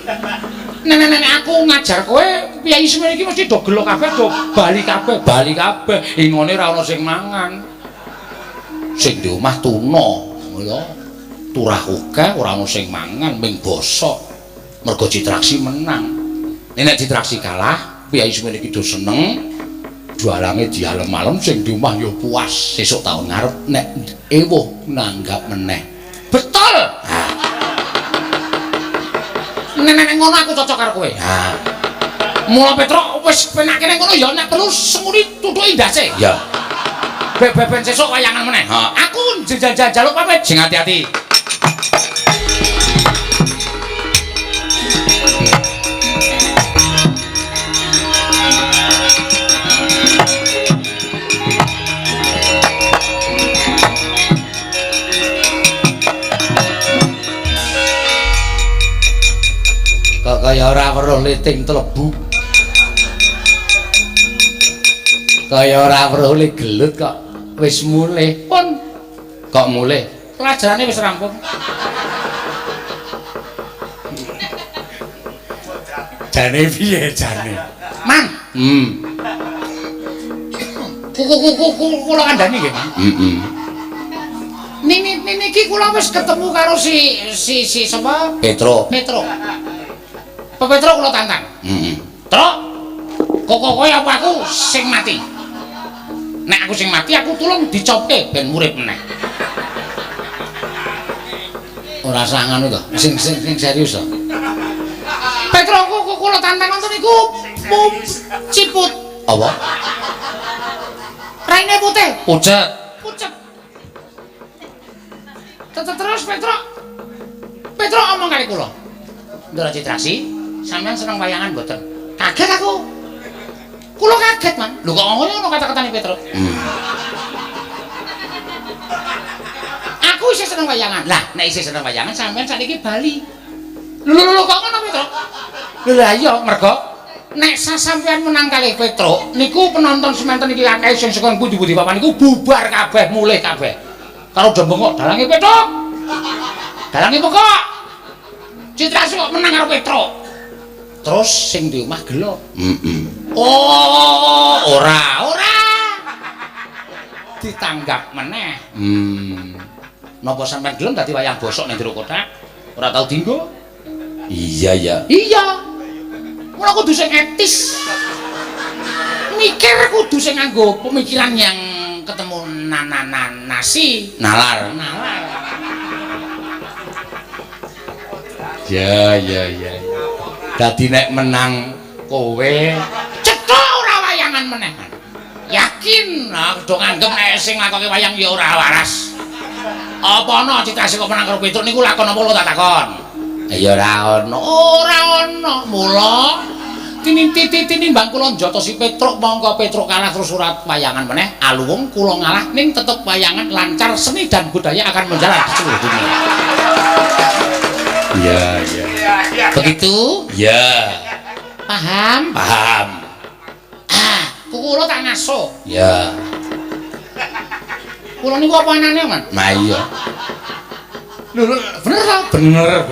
nek aku ngajar kowe piyai semene iki mesti do gelo kabeh do bali kabeh, bali kabeh. Ingone ra ono sing mangan. Sing di omah tuna, ngono. Turah akeh ora ono sing mangan ming bosok. Mergo Citraksi menang. Nek Citraksi kalah, piyai semene iki do seneng. Dalange dialem-alem sing di omah ya puas. Sesuk taun ngarep nek ewuh nanggap meneh. Betul. Ha. Nek ngono aku cocok karo kowe. Ha. Mula Petruk wis penake ning kono ya nek perlu senguri tutuki ndase. Ya. Beben sesuk wayangan meneh. Aku njaluk pamit. Sing ati-ati. Kok kaya ora weruh liting tlebu. Kaya ora weruh le gelut kok wis mulih. Pun kok mulih? Pelajarane wis rampung. Jane piye jane? Man. Kula kandhani nggih, Mang. Heeh. Niki kula wis ketemu karo si sapa? Petruk. Petruk. Pak Petruk kula tantang. Heeh. Truk. Kok kowe apa aku sing mati? Nek aku sing mati aku tulung dicopke ben urip meneh. Ora usah ngono to. Sing serius to. Petruk kula tantang nonton niku ciput. Apa? Raine putih. Pucet. Pucet. Terus Petruk. Petruk omong kali kula. Ndara Citraksi, sampean seneng wayangan mboten? Kaget aku. Kula kaget, Man. Lho kok ngono kata-katane Petruk. Aku isih seneng wayangan. Lah, nek isih seneng wayangan sampean sakniki bali. Lho lho kok ngono Petruk? Lho lah iya mergo nek sasampean menang kalih Petruk niku penonton semanten iki akeh sing saka pundi-pundi papan niku bubar kabeh, mulih kabeh. Karo do bengok dalange Petruk. Dalange pokok. Citraksi kok menang karo Petruk. Terus sing di omah gelo. Heeh. Oh, ora. Ditanggap meneh. Napa sampean gelem dadi wayang bosok ning jero kothak? Ora tau dinggo? Iya ya. Iya. Mula kudu sing etis. Mikir kudu sing nganggo pemikiran yang ketemu nasi, nalar. Nalar. Ya. Dadi nek menang kowe cetha ora wayangan meneh. Yakin aku do nganggep nek sing nglakoke wayang ya ora waras. Apa ana Citraksi kok menang karo Petruk niku lakon apa tak takon? Ya ora ana. Ora ana. Mula tinimbang kula njotosi Petruk mongko Petruk kalah terus ora wayangan meneh, aluwung kula ngalah ning tetep wayangan lancar, seni dan budaya akan menjalar di seluruh dunia. Iya. Begitu? Iya. Paham? Paham. Ah, kula tak ngaso. Iya. Kula niku apa anane, Man? Nah iya. Lho, bener ta? Bener.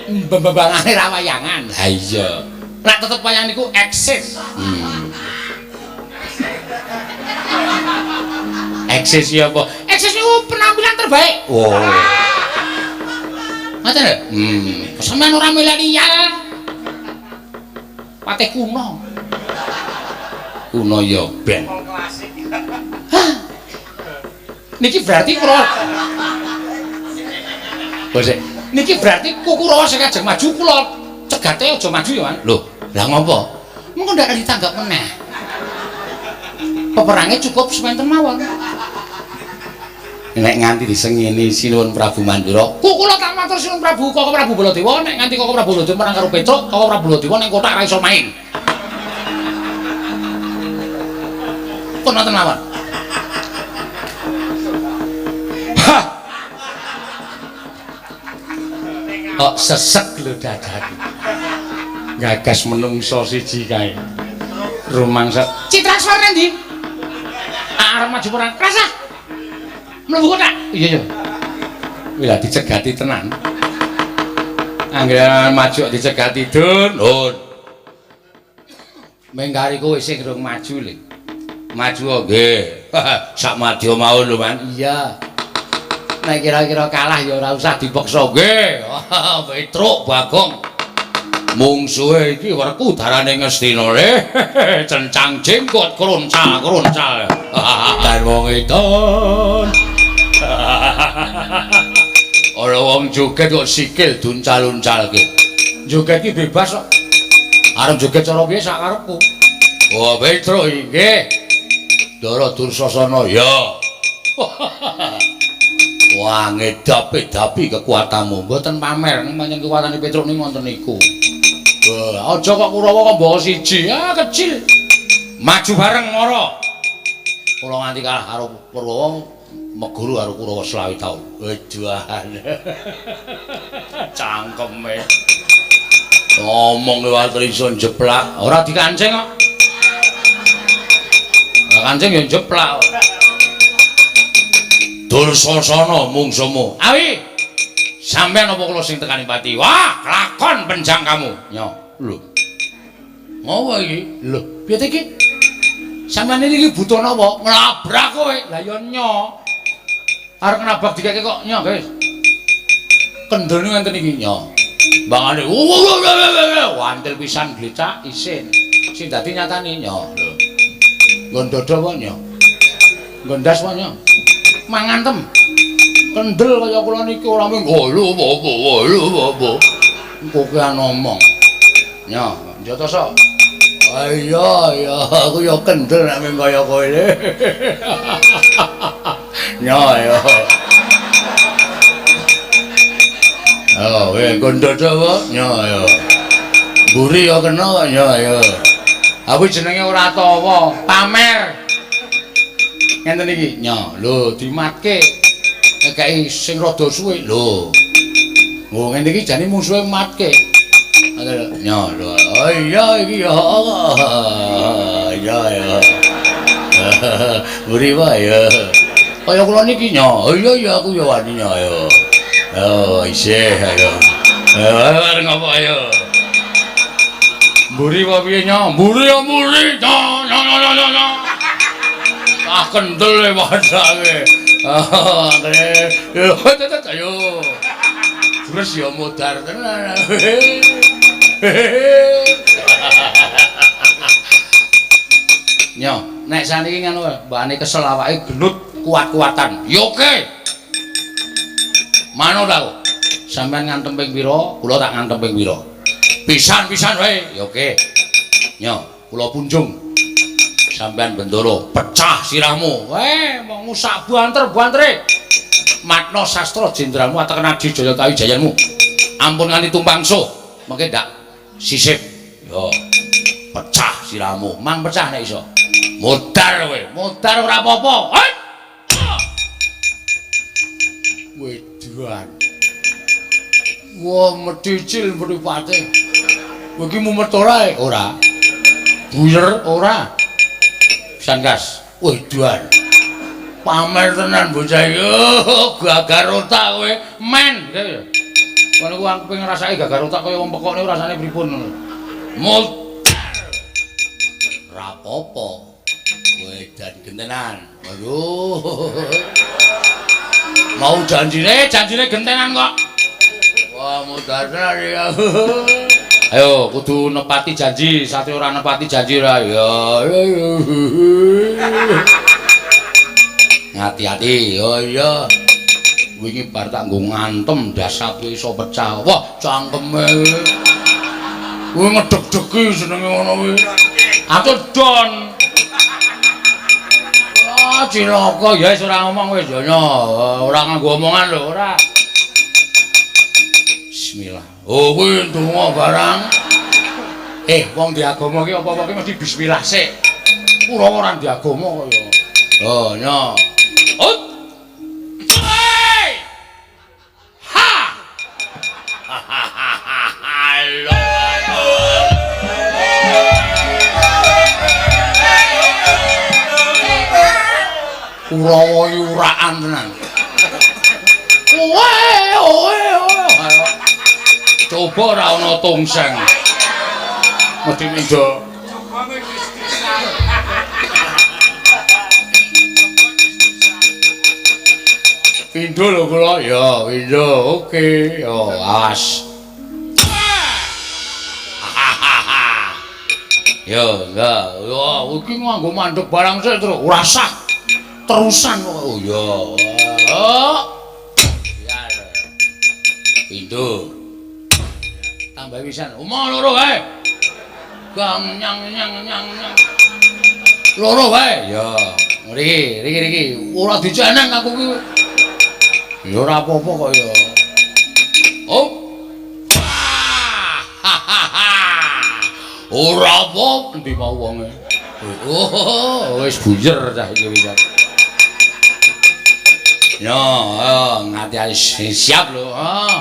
Mbembangane ra wayangan. Ha iya. Nek tetep wayang niku eksis. Eksis ya apa? Eksis niku penampilan terbaik. Oh. Ngoten lho. Sampeyan ora milenial. Patih kuno. Kuno ya ben. Hah. Niki berarti kula Bosek. Niki berarti Kurawa sing ajeng maju kula cegate aja maju ya, Man. Lho, lah ngopo? Mengko ndak ditanggap meneh. Peperange cukup sementen mawon. Nek nganti disengini Sinuwun Prabu Mandura, kula tak matur Sinuwun Prabu Koko Prabu Baladewa, nek nganti Koko Prabu Baladewa menang karo Petruk, Koko Prabu Baladewa ning kothak ra iso main. Pun wonten mawon. Hah. Kok sesek lho dadaku. Gagas menungso siji kae. Rumangsa Citrakswara ndi? Arep maju perang. Rasah. Mlebu kothak. Iya. Kuwi lah dicegati tenan. Anggere maju dicegati dun. Hun. Menggari kowe sing durung maju le. Maju nggih. Sak madya mau lho, Man. Iya. Nek kira-kira kalah ya ora usah dipaksa nggih. Petruk Bagong. Mungsuhe iki werku darane Ngastina le. Cencang jenggot kroncal-kroncal. Dan wong edan. Ana wong joget kok sikil duncal-uncalke. Joget iki bebas kok. Arep joget cara piye sak karepku. Oh, Petruk nggih. Ndara Dursasana ya. Wah, ngedapi-dapi kekuatanmu. Mboten pamer, pancen kekuatane Petruk niku ngoten niku. Wah, aja kok Kurawa kok mbawa siji. Ah, kecil. Maju bareng mara. Kula nganti kalah karo Purwawa, meguru karo Kurawa 25 taun. Weduan. Cangkeme. Ngomong liwat iso jeplak, ora dikancing kok. Ora kancing ya jeplak. Dursasana mungsumu. Awi. Sampeyan apa kula sing tekani pati? Wah, lakon penjang kamu. Nyo, lho. Ngopo iki? Lho, piye iki? Sampeyan iki butuh napa? Nglabrak kowe. Lah ya nyo. Arep nabrak dikeke kok nyo, guys. Kendel niku ngenten iki nyo. Bangane wantil pisan glecak isin. Sing dadi nyatane nyo. Lho. Nggon dodo apa nyo? Nggondas wae nyo. Mangantem. Kendel kaya kula niki ora mung ngolo apa ngolo apa. Kokean omong. Nyo, njatosa. Ah iya iya, aku ya kendel nek mung kaya kowe. Nyo ya. Oh, weh gondol apa? Nyo ya. Mburi ya kena kok nyo ya. Aku jenenge ora tawa, pamer. Ngenten iki. Nyo, lho dimatke. Ngekeki sing rada suwe. Lho. Oh, ngene iki jane musuhe matke. Nyo, lho. Oh iya iki ya. Iya ya. Mburi wae ya. Kaya kula niki nyo. Oh iya ya aku ya wani nyo ya. Oh, isih ayo. Ayo arep ngopo ayo. Mburi apa piye nyo? Mburi ya mburi. Nyo nyo nyo nyo nyo. Ah kendel e padake. Ah, ayo ayo. Terus ya modar tenan. Nyo, nek saniki ngono mbane kesel awake gelut kuat-kuatan. Ya oke. Manut aku. Sampeyan ngantem ping pira, kula tak ngantem ping pira. Pisan-pisan wae. Ya oke. Nyo, kula punjung. Sampeyan bendoro, pecah sirahmu. Weh, mong sak banter-bantere. Matna sastra jendramu ateken Adi Jaya Kawijayanmu. Ampun nganti tumpangso, mengke ndak sisip. Yo. Pecah sirahmu, mang pecah nek iso. Modar kowe, modar ora apa-apa. Wedan. Wah, medicil mripate. Kowe iki mumet ora? Ora. Buyer ora. Pisan gas. Wedan. Pamer tenan bocah iki. Oh, gagar otak kowe. Men. Ngono ku aku pengen ngrasake gagar otak kaya wong pekok niku rasane pripun ngono. Modar. Ora apa-apa. Wedan gentenan. Waduh. Mau janjine, janjine gentenan kok. Wah, modar tenan ya. Ayo, kudu nepati janji, sate ora nepati janji ora. Ya. Hati-hati. Oh iya. Wingi bar tak nggo ngantem dasate iso pecah. Wah, cangkeme. Kuwi ngedeg-degi jenenge ngono kuwi. Aku don. Ah, cilaka ya wis ora ngomong wis ya ora nganggo omongan lho, ora. Bismillah. Oh, kuwi ndonga barang. Wong di agama ki apa-apa ki mesti bismillah sik. Ora ora di agama kok ya. Oh, nyo. Ut. Ha. Kurawa yuraan tenan. Owe owe owe. Coba ora ana tongseng. Mesti mendo. Pindho lho kula. Ya, pindho. Oke. Yo, awas. Yo, enggak. Yo, iki nganggo mandek barang sik terus ora sah. Terusan kok. Oh ya. Oh. Biar. Pindho. Tambah pisan. Omong loro wae. Gang nyang nyang nyang nyang. Loro wae. Ya. Riki, riki riki. Ora diceneng aku ki. Ya ora apa-apa kok ya. Oh. Ora apa endi mau wonge. Oh, wis buyer cah iki wis. Ya, ayo ngati-ati siap lho. Oh.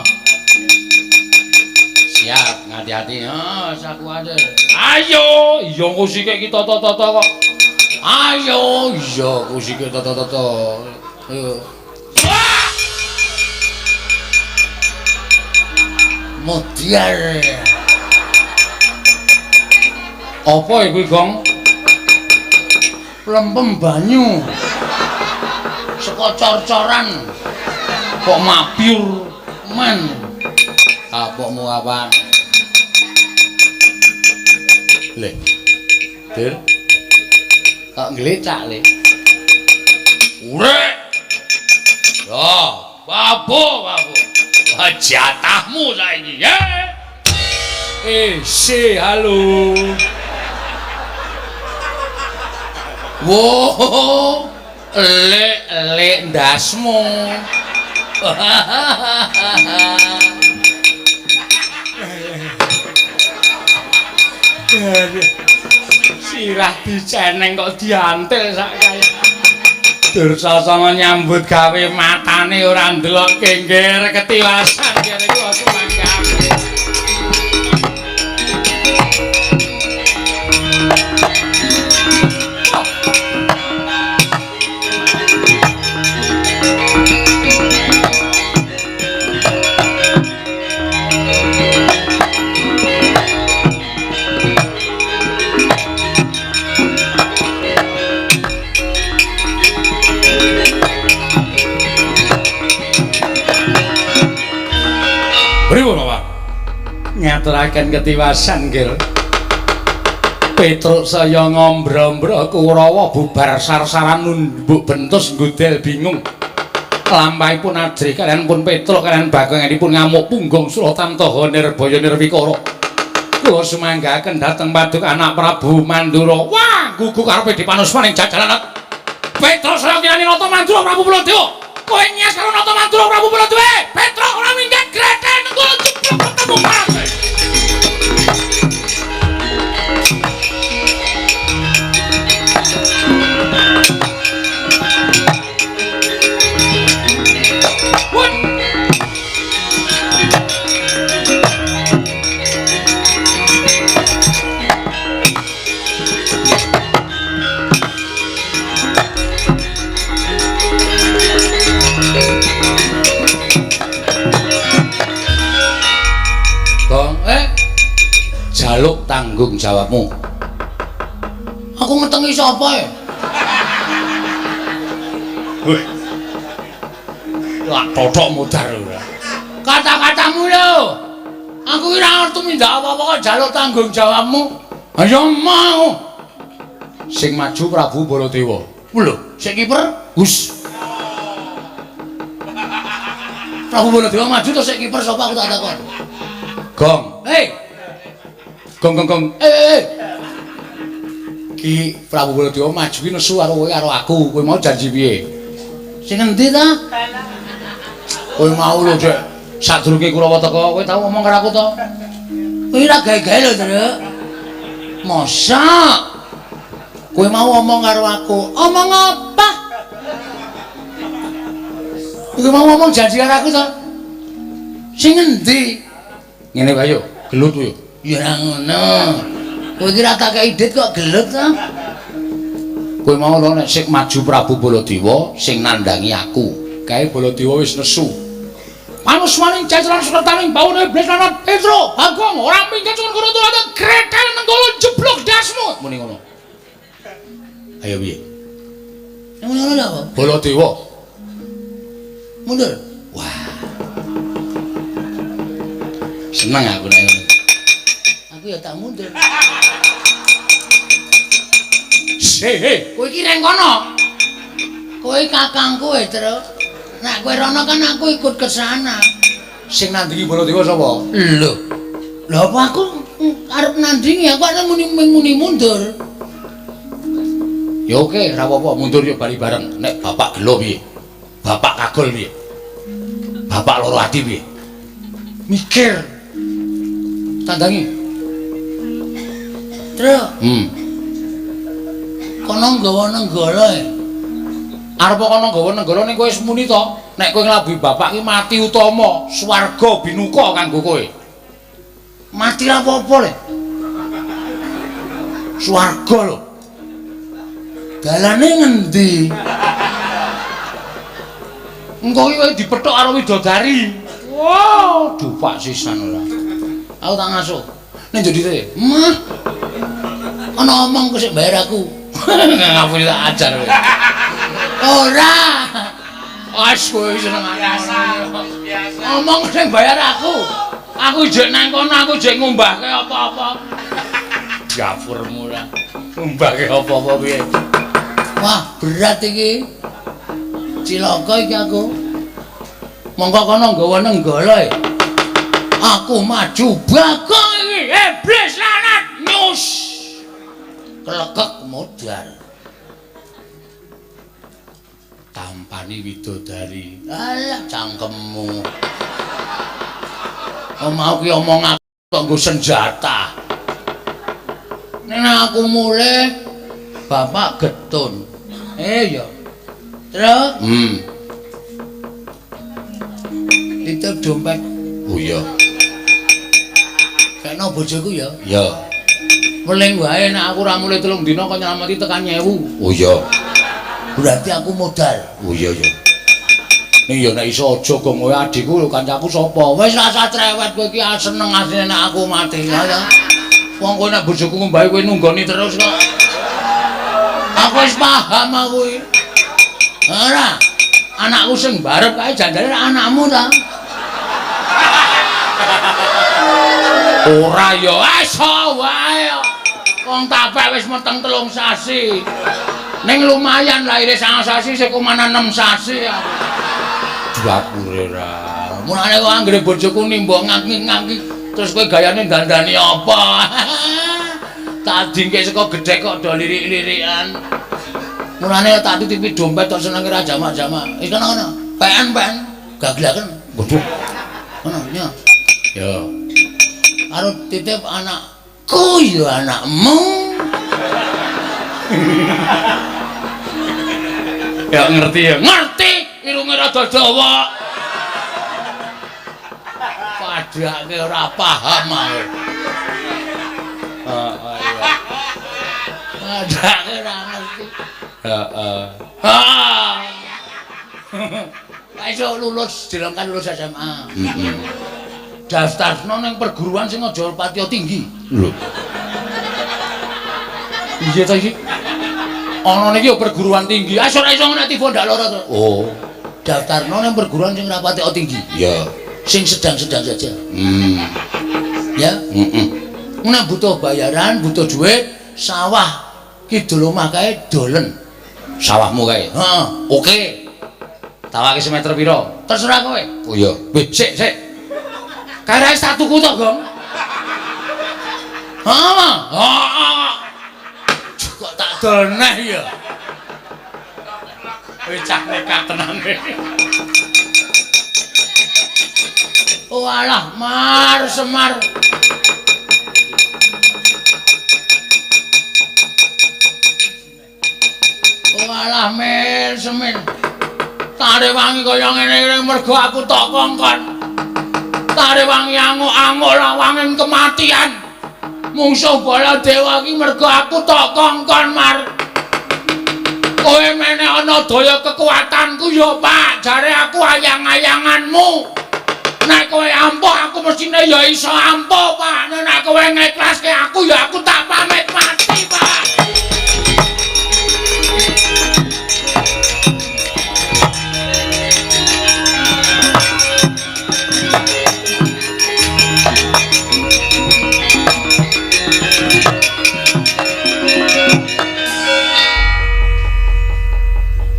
Siap, ngati-ati. Oh, saku aja. Ayo, iya kusike iki tata-tata kok. Ayo, iya kusike tata-tata. Ayo. Modiar. Apa iku, Gong? Lempem banyu. Saka cor-coran. Kok mabyur men. Kapokmu kapan? Le. Dir. Kok nglecak, Le? Urek. Ya, babu, babu. Jatahmu saiki, ya. Si halo. Wo, elek-elek ndasmu. Sirah diceneng kok diantil sak kaya. Dursasana nyambut gawe matane ora ndelok kengger ketiwasan kene kula sumangga. Pripun, Bapak? Ngaturaken ketiwasan, Gil. Petruk saya ngombro-ombro Kurawa bubar sarsaran numbuk bentus nggudel bingung. Lampahipun ajrih kalian pun Petruk kalian Bagong ngamuk punggung Suratamtaha Nirbaya Nirwikara. Kula sumanggaken dhateng paduka anak Prabu Mandura. Wah, gugu karepe dipanusmaning jajalan. Petruk saya kinani Nata Mandura Prabu Baladewa. Kowe nyas karo Nata Mandura Prabu Baladewa. Petruk ora minggat grethel nenggul jeblok ketemu marang. Jaluk tanggung jawabmu. Aku ngetengi sapa e? Weh. Lak totok mudar ora. Kata-katamu lho. Aku ora ngerti mindak apa-apa kok jaluk tanggung jawabmu. Ayo mau. Sing maju Prabu Baladewa. Lho, sing kiper? Gus. Prabu Baladewa maju to sing kiper sapa aku tak takon. Gong. Hei. Gong gong gong. Eh. Ki Prabu Baladewa maju ki nesu karo kowe karo aku. Kowe mau janji piye? Sing endi ta? Kowe mau lho, Dek. Sadurunge Kurawa teka, kowe tau ngomong karo aku to? Kowe ora gawe-gawe lho, Truk. Mosok kowe mau ngomong karo aku? Omong apa? Kowe mau ngomong janji karo aku to? Sing endi? Ngene wae yo, gelut yo. Ya ora ngono. Kowe iki ora tak kei dit kok gelut to? Kowe mau lho nek sing maju Prabu Baladewa sing nandangi aku. Kae Baladewa wis nesu. Panusmaning jajaran sukertaning baune iblis lan Petruk, Bagong ora minggat cuwun kono turun gretel nenggala jeblok dasmu. Muni ngono. Ayo piye? Muni ngono lho apa? Baladewa. Mundur. Wah. Seneng aku nek ngono. Aku ya tak mundur. Hei, kowe iki reng kono. Kowe kakangku e, Truk. Nek kowe rono kan aku ikut ke sana. Sing nandingi Baladewa sapa? Lho. Lho apa aku arep nandingi, aku arep muni mundur. Ya oke, ora apa-apa, mundur yo bali bareng. Nek bapak gelo piye? Bapak kagol piye? Bapak loro ati piye? Mikir. Tandangi. Truk. Kono nggawa nenggala e. Arep kono nggawa nenggala ning kowe wis muni to. Nek kowe nglabuhi bapak ki mati utama, swarga binuka kanggo kowe. Mati ra apa-apa le. Swarga lho. Dalane ngendi? Engko ki kowe dipethuk karo widodari. Wow, dupak sisan ora. Aku tak ngasuh. Ning jodite. Mah. Ana omong kok sik bayar aku. Ngapune tak ajar kowe. Ora. Wes kowe seneng biasa. Omong sing bayar aku. Aku jek nang kono, aku jek ngumbahke apa-apa. Dapurmu ora. Ngumbahke apa-apa piye? Wah, berat iki. Cilaka iki aku. Mongko kono nggawa nenggala e. Aku maju Bagong iki iblis lanat nyus. Kelekek modar. Tampani widodari. Alah cangkemmu. Oh, mau ki omong aku kok nggo senjata. Nek aku mulih bapak getun. Ya. Terus? Titip dompet. Oh iya. Kena bojoku ya. Iya. Weling wae nek aku ora mulih 3 dina kok nyelameti tekan 1000. Oh iya. Berarti aku modal. Oh iya iya. Ning ya nek iso aja gong kowe adikku lho kancaku sapa? Wis rasa cerewet kowe iki seneng asline nek aku mati ya. Wong kowe nek bojoku ngombahi kowe nunggoni terus kok. Aku wis paham aku iki. Ora. Anakku sing barep kae jandane anakmu ta. Ora ya iso wae. Wong tapek wis meteng 3 sasi. Ning lumayan lahire 9 sasi sik kumanan 6 sasi aku. Dapure ra. Mulane kok anggere bojoku nimba ngaki-ngaki terus kowe gayane dandani apa? Tak dingke saka gedhek kok do lirik-lirikan. Mulane tak titipi dompet tok senenge ra jamak-jamak. Wis kono-kono. PN-PN gaglaken. Waduh. Kono nya. Ya. Karo titip anakku ya anakmu. Ya ngerti ya. Ngerti, irunge rada dawa. Padake ora paham ae. Heeh iya. Padake ora ngerti. Heeh. Ha. Lah iso lulus dilengkan lulus SMA. Heeh. Daftarno ning perguruan sing aja patiya tinggi. Lho. Piye ta iki? Ana niki ya perguruan tinggi. Ah ora iso nek tiba ndak lara to. Oh. Daftarno ning perguruan sing ora patiya tinggi. Iya. Sing sedang-sedang saja. Ya. Heeh. Nek butuh bayaran, butuh duit, sawah kidul omah kae dolen. Sawahmu kae? Heeh. Oke. Tawake semeter pira? Terserah kowe. Oh iya. Wih, sik, sik. Kae wis tak tuku to, Gong. Heeh. Heeh. Kok tak dol neh ya. Wis cah nekat tenan. Oh alah, Mar Semar. Oh alah, Mir Semin. Tarewangi kaya ngene iki mergo aku tok kongkon. Tarewangi anguk-anguk lawangen kematian. Mungsuh Baladewa iki mergo aku tok kongkon, Mar. Kowe meneh ana daya kekuatanku ya, Pak. Jare aku ayang-ayanganmu. Nek kowe ampuh aku mestine ya iso ampuh, Pak. Nek kowe ngeklaske aku ya aku tak pamit mati, Pak.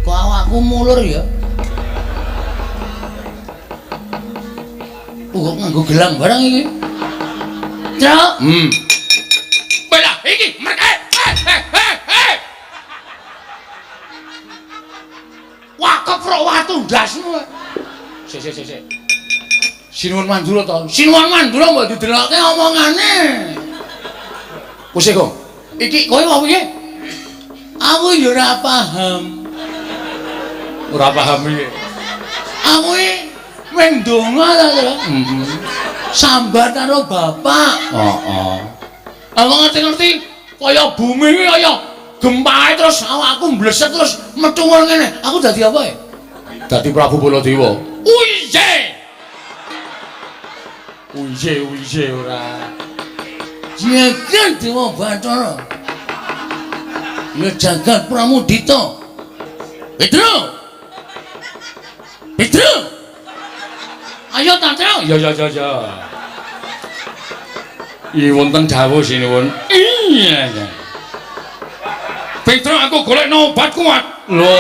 Kok awakku mulur ya? Kok nganggo gelang barang iki? Truk. Belah iki mereka. Hei. Wah, keprok watu ndasmu. Sik sik sik sik. Sinuwun Mandura to. Sinuwun Mandura mbok didelokke omongane. Wis kok. Iki kowe apa piye? Aku ya ora paham. Ora paham piye? Aku iki mung ndonga ta, Tru. Sambat karo bapak. Heeh. Aku ngerti-ngerti kaya bumi iki kaya gempae terus awakku mbleset terus metu ngene. Aku dadi apa ya? Dadi Prabu Baladewa. Uiye. Uiye uiye ora. Jagat Dewa Bathara. Ya jagat Pramudita. Petro. Petro. Ayo ta, Tru. Ya ya ya ya. Iki wonten dawuh sinuwun. Iya. Petro aku golekno obat kuat. Lho.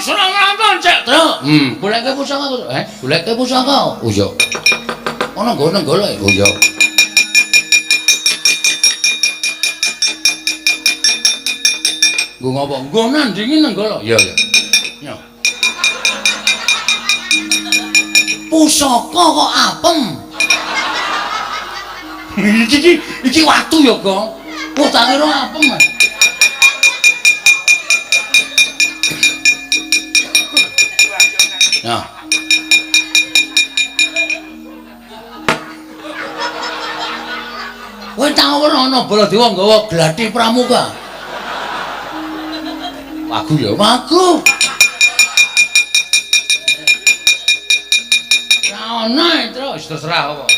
Suramrata cek, Truk. Goleke pusaka. Goleke pusaka. Oh iya. Ana nggon Nenggala. Oh iya. Nggo ngopo? Nggo nandingi Nenggala. Iya, iya. Yo. Pusaka kok apem. Iki watu ya, Gong. Wah, tak kira apem. Nah. Kowe tau ora ana Baladewa nggawa gladi pramuka? Wagu ya, wagu. Ora ana terus terserah apa.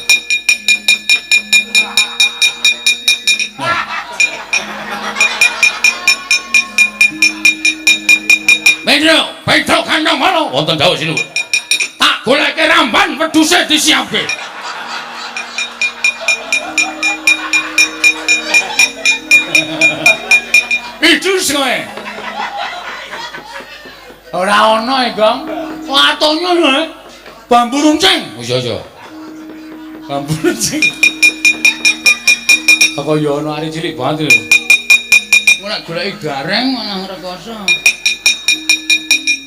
Petro, Petro kandang mana? Wonten dawuh sinuwun. Tak goleke ramban wedhuse disiapke. Idus kowe. Ora ana e, Gong. Watone lho. Bambu runcing. Oh iya iya. Bambu runcing. Apa ya ana ari cilik banget lho. Engko nek goleki gareng malah rekoso.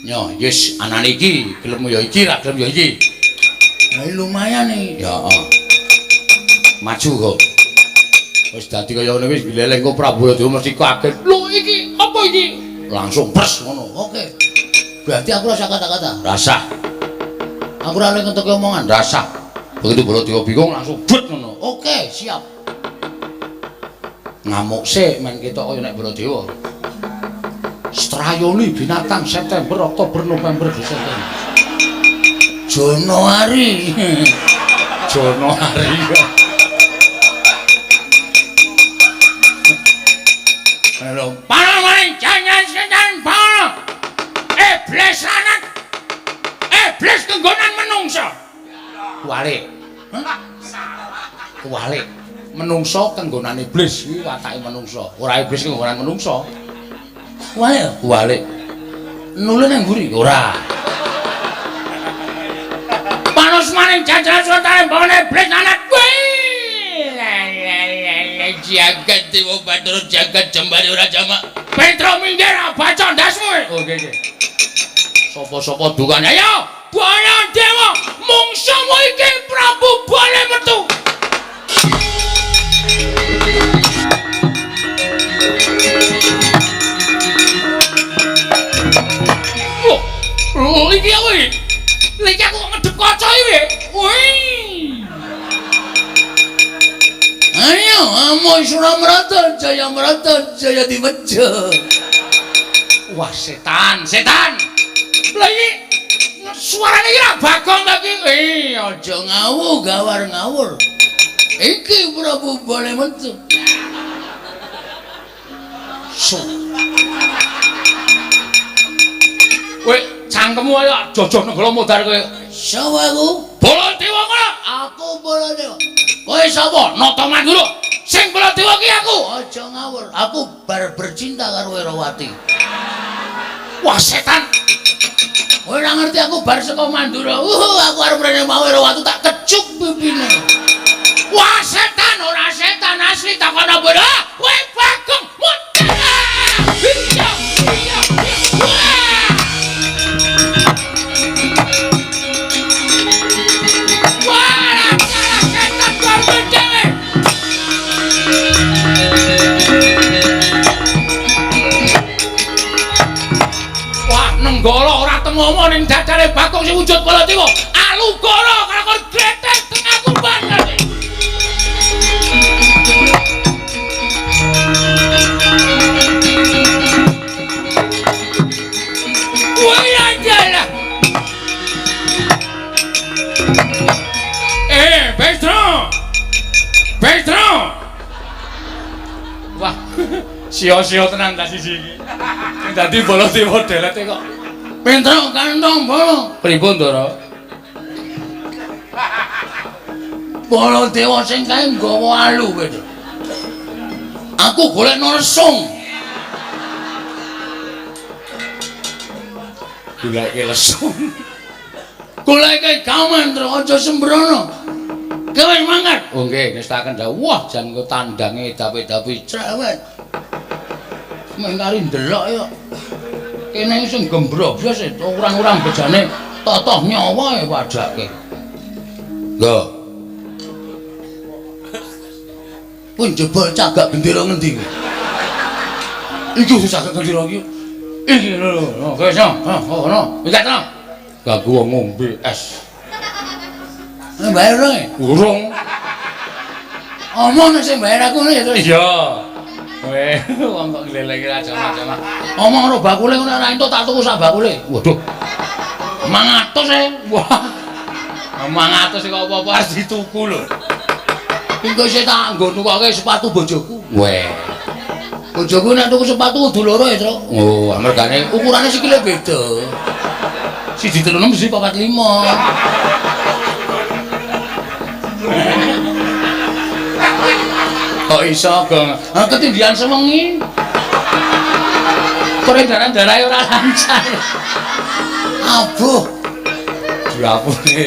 Yo, yes, anane iki gelem ya iki, ra gelem ya iki. Lah lumayan iki. Ya, heeh. Maju kok. Wis dadi kaya ngene wis gleleng kok Prabu Baladewa mesti kaget. Lho iki apa iki? Langsung pres ngono. Oke. Berarti aku rasa kata-kata. Rasah. Aku ora oleh ngentuke omongan. Rasah. Begitu Baladewa bingung langsung bet ngono. Oke, siap. Ngamuk sik men ketok kaya nek Baladewa. Strayoli binatang September, Oktober, November, Desember. Januari. Januari. Halo. Pangan jangan setan pangan. Iblis lanang. Iblis kenggonan menungso. Kuwalik. Hah? Kuwalik. Menungso kenggonan iblis kuwi watake menungso. Ora iblis kenggonan menungso. Kuwalik. Kuwalik. Nule nang mburi? Ora. Panos maning jajaran sultan bangane iblis lanang kuwi. Jagat Dewa Bathara jagat jembare ora jamak. Petro minggir baca ndasmu. Oke oke. Sapa-sapa dukane ayo Baladewa mungsuhmu iki Prabu Bale metu. Lho, iki apa iki? Lha iki aku kok ngedep kaca iki. Wih. Ayo, Amo Suramrata, Jayamrata, Jaya Dimeja. Wah, setan, setan. Lha iki suarane iki ra Bagong ta iki? Aja ngawur, gawar ngawur. Iki Prabu Bale metu. Su. Kowe cangkemmu ayo jojoh Nenggala modar kowe. Sapa aku? Baladewa kono. Aku Baladewa. Kowe sapa? Nata Mandura. Sing Baladewa ki aku. Aja ngawur, aku bar bercinta karo Erawati. Wah, setan. Kowe ora ngerti aku bar saka Mandura. Aku arep rene mau Erawati tak kecup pipine. Wah, setan ora setan asli takono bodoh. Kowe Bagong. Iya, iya, iya. Wah, setan bareng dhewe. Wah, Nenggala ora temomo ning dadane Bagong sing wujud Baladewa. Alugara kalakon gretek tengah kumban. Wah, jalah. Petro. Petro. Wah, sia-sia tenan ta siji iki. Sing dadi Baladewa delete kok. Petro kantong bolo. Pripun, Ndara? Baladewa sing kae nggawa alu, Petro. Aku golekno lesung. Goleke lesung. Goleke gaman terus aja sembrono. Kowe mangkat. Oh nggih, nestaken dawuh. Wah, jan engko tandange dapi-dapi cerewet. Mengkari ndelok ya. Kene sing gembrobyos orang-orang bejane totoh nyawa ya padake. Lho. Pun jebol cagak gendera ngendi kuwi? Iku cagak gendera iki. Iki lho, lho, wis ngono. Iki ta. Ganggu wong ngombe es. Bayar rong? Urung. Omong sing bayar aku ngene ya to. Iya. Weh, wong kok glelenge aja-aja. Omong karo bakule ngono ora entuk tak tuku sak bakule. Waduh. 500 e. Wah. 500 kok apa-apa arep dituku lho. Engko isih tak nggo nukoke sepatu bojoku. Weh. Bojoku nek tuku sepatu kudu loro ya, Truk. Oh, mergane ukurane sikile beda. 1 3 6 1 4 5. Kok iso, Gong? Ha ketindihan sewengi. Peredaran darahe ora lancar. Abuh. Diapune.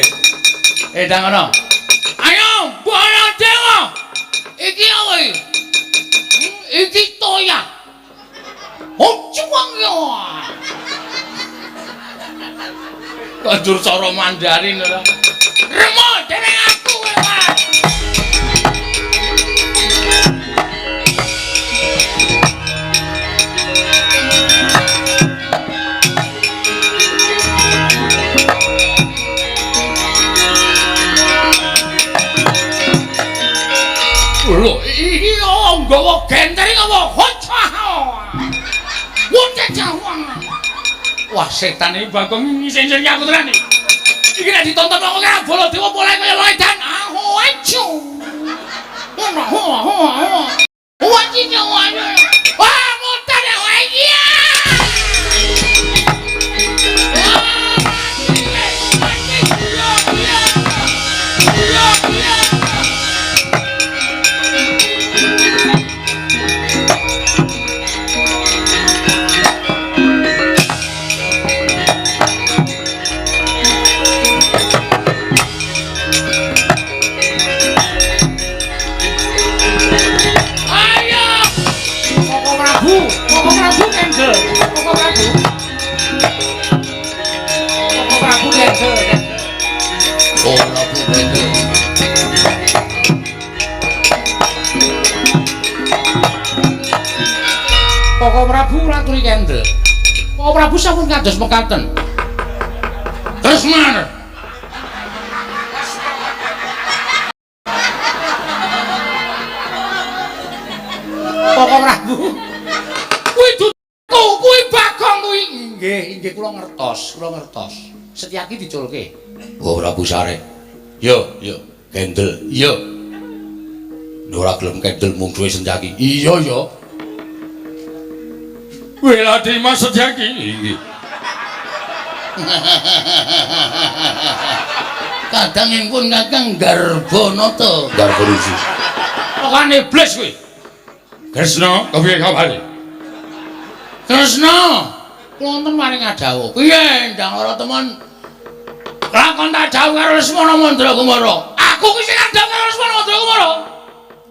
Eh, ndang ngono. Ayo, Baladewa. Iki apa iki? Iki toya. Oh, cuwang yo. Kok njur cara Mandarin ora? Remo dening aku kowe, Pak. Lho, iki nggawa genter iki apa? Wah, setan iki Bagong ngisin-isin aku tenan iki. Iki nek ditonton wong kaya Baladewa polahe kaya loedan. Aku acu. Ngono, ho ho ho. Wah, wah, mutar ya, wah iya. Koko Prabu raturi kendel. Koko Prabu sampun kados mekaten. Terus mana? Koko Prabu. Kuwi dudu, kuwi Bagong kuwi. Nggih, nggih kula ngertos, kula ngertos. Setyaki diculke. Oh Prabu Sare. Yo, yo, kendel. Iya. Ora gelem kendel mung duwe Setyaki. Iya, yo. Wela Dimas Setyaki. Inggih. Kadang ingkun Kakang Garbanata. Garbarisi. Pokane iblis kuwi. Kresna, kepiye kabare? Kresna, kula wonten maring adhawuh. Piye ndang ora temen? Lakon tak dawuh karo Lesmana Mandrakumara. Aku ki sing ngandhap karo Lesmana Mandrakumara.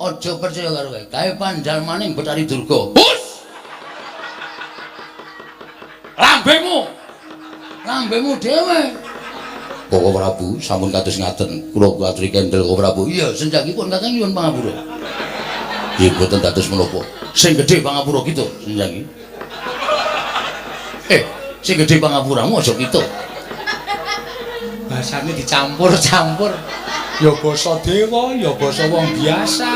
Aja percaya karo kowe. Kae panjalmaning Bathari Durga. Hus. Lambemu. Lambemu dhewe. Koko Prabu sampun kados ngaten. Kula aturi kendel Koko Prabu. Iya, senjakipun Kakang nyuwun pangapura. Nggih mboten dados menapa. Sing gedhe pangapura kita senjaki. Sing gedhe pangapuramu aja kita. Basane dicampur-campur. Ya basa dewa, ya basa wong biasa.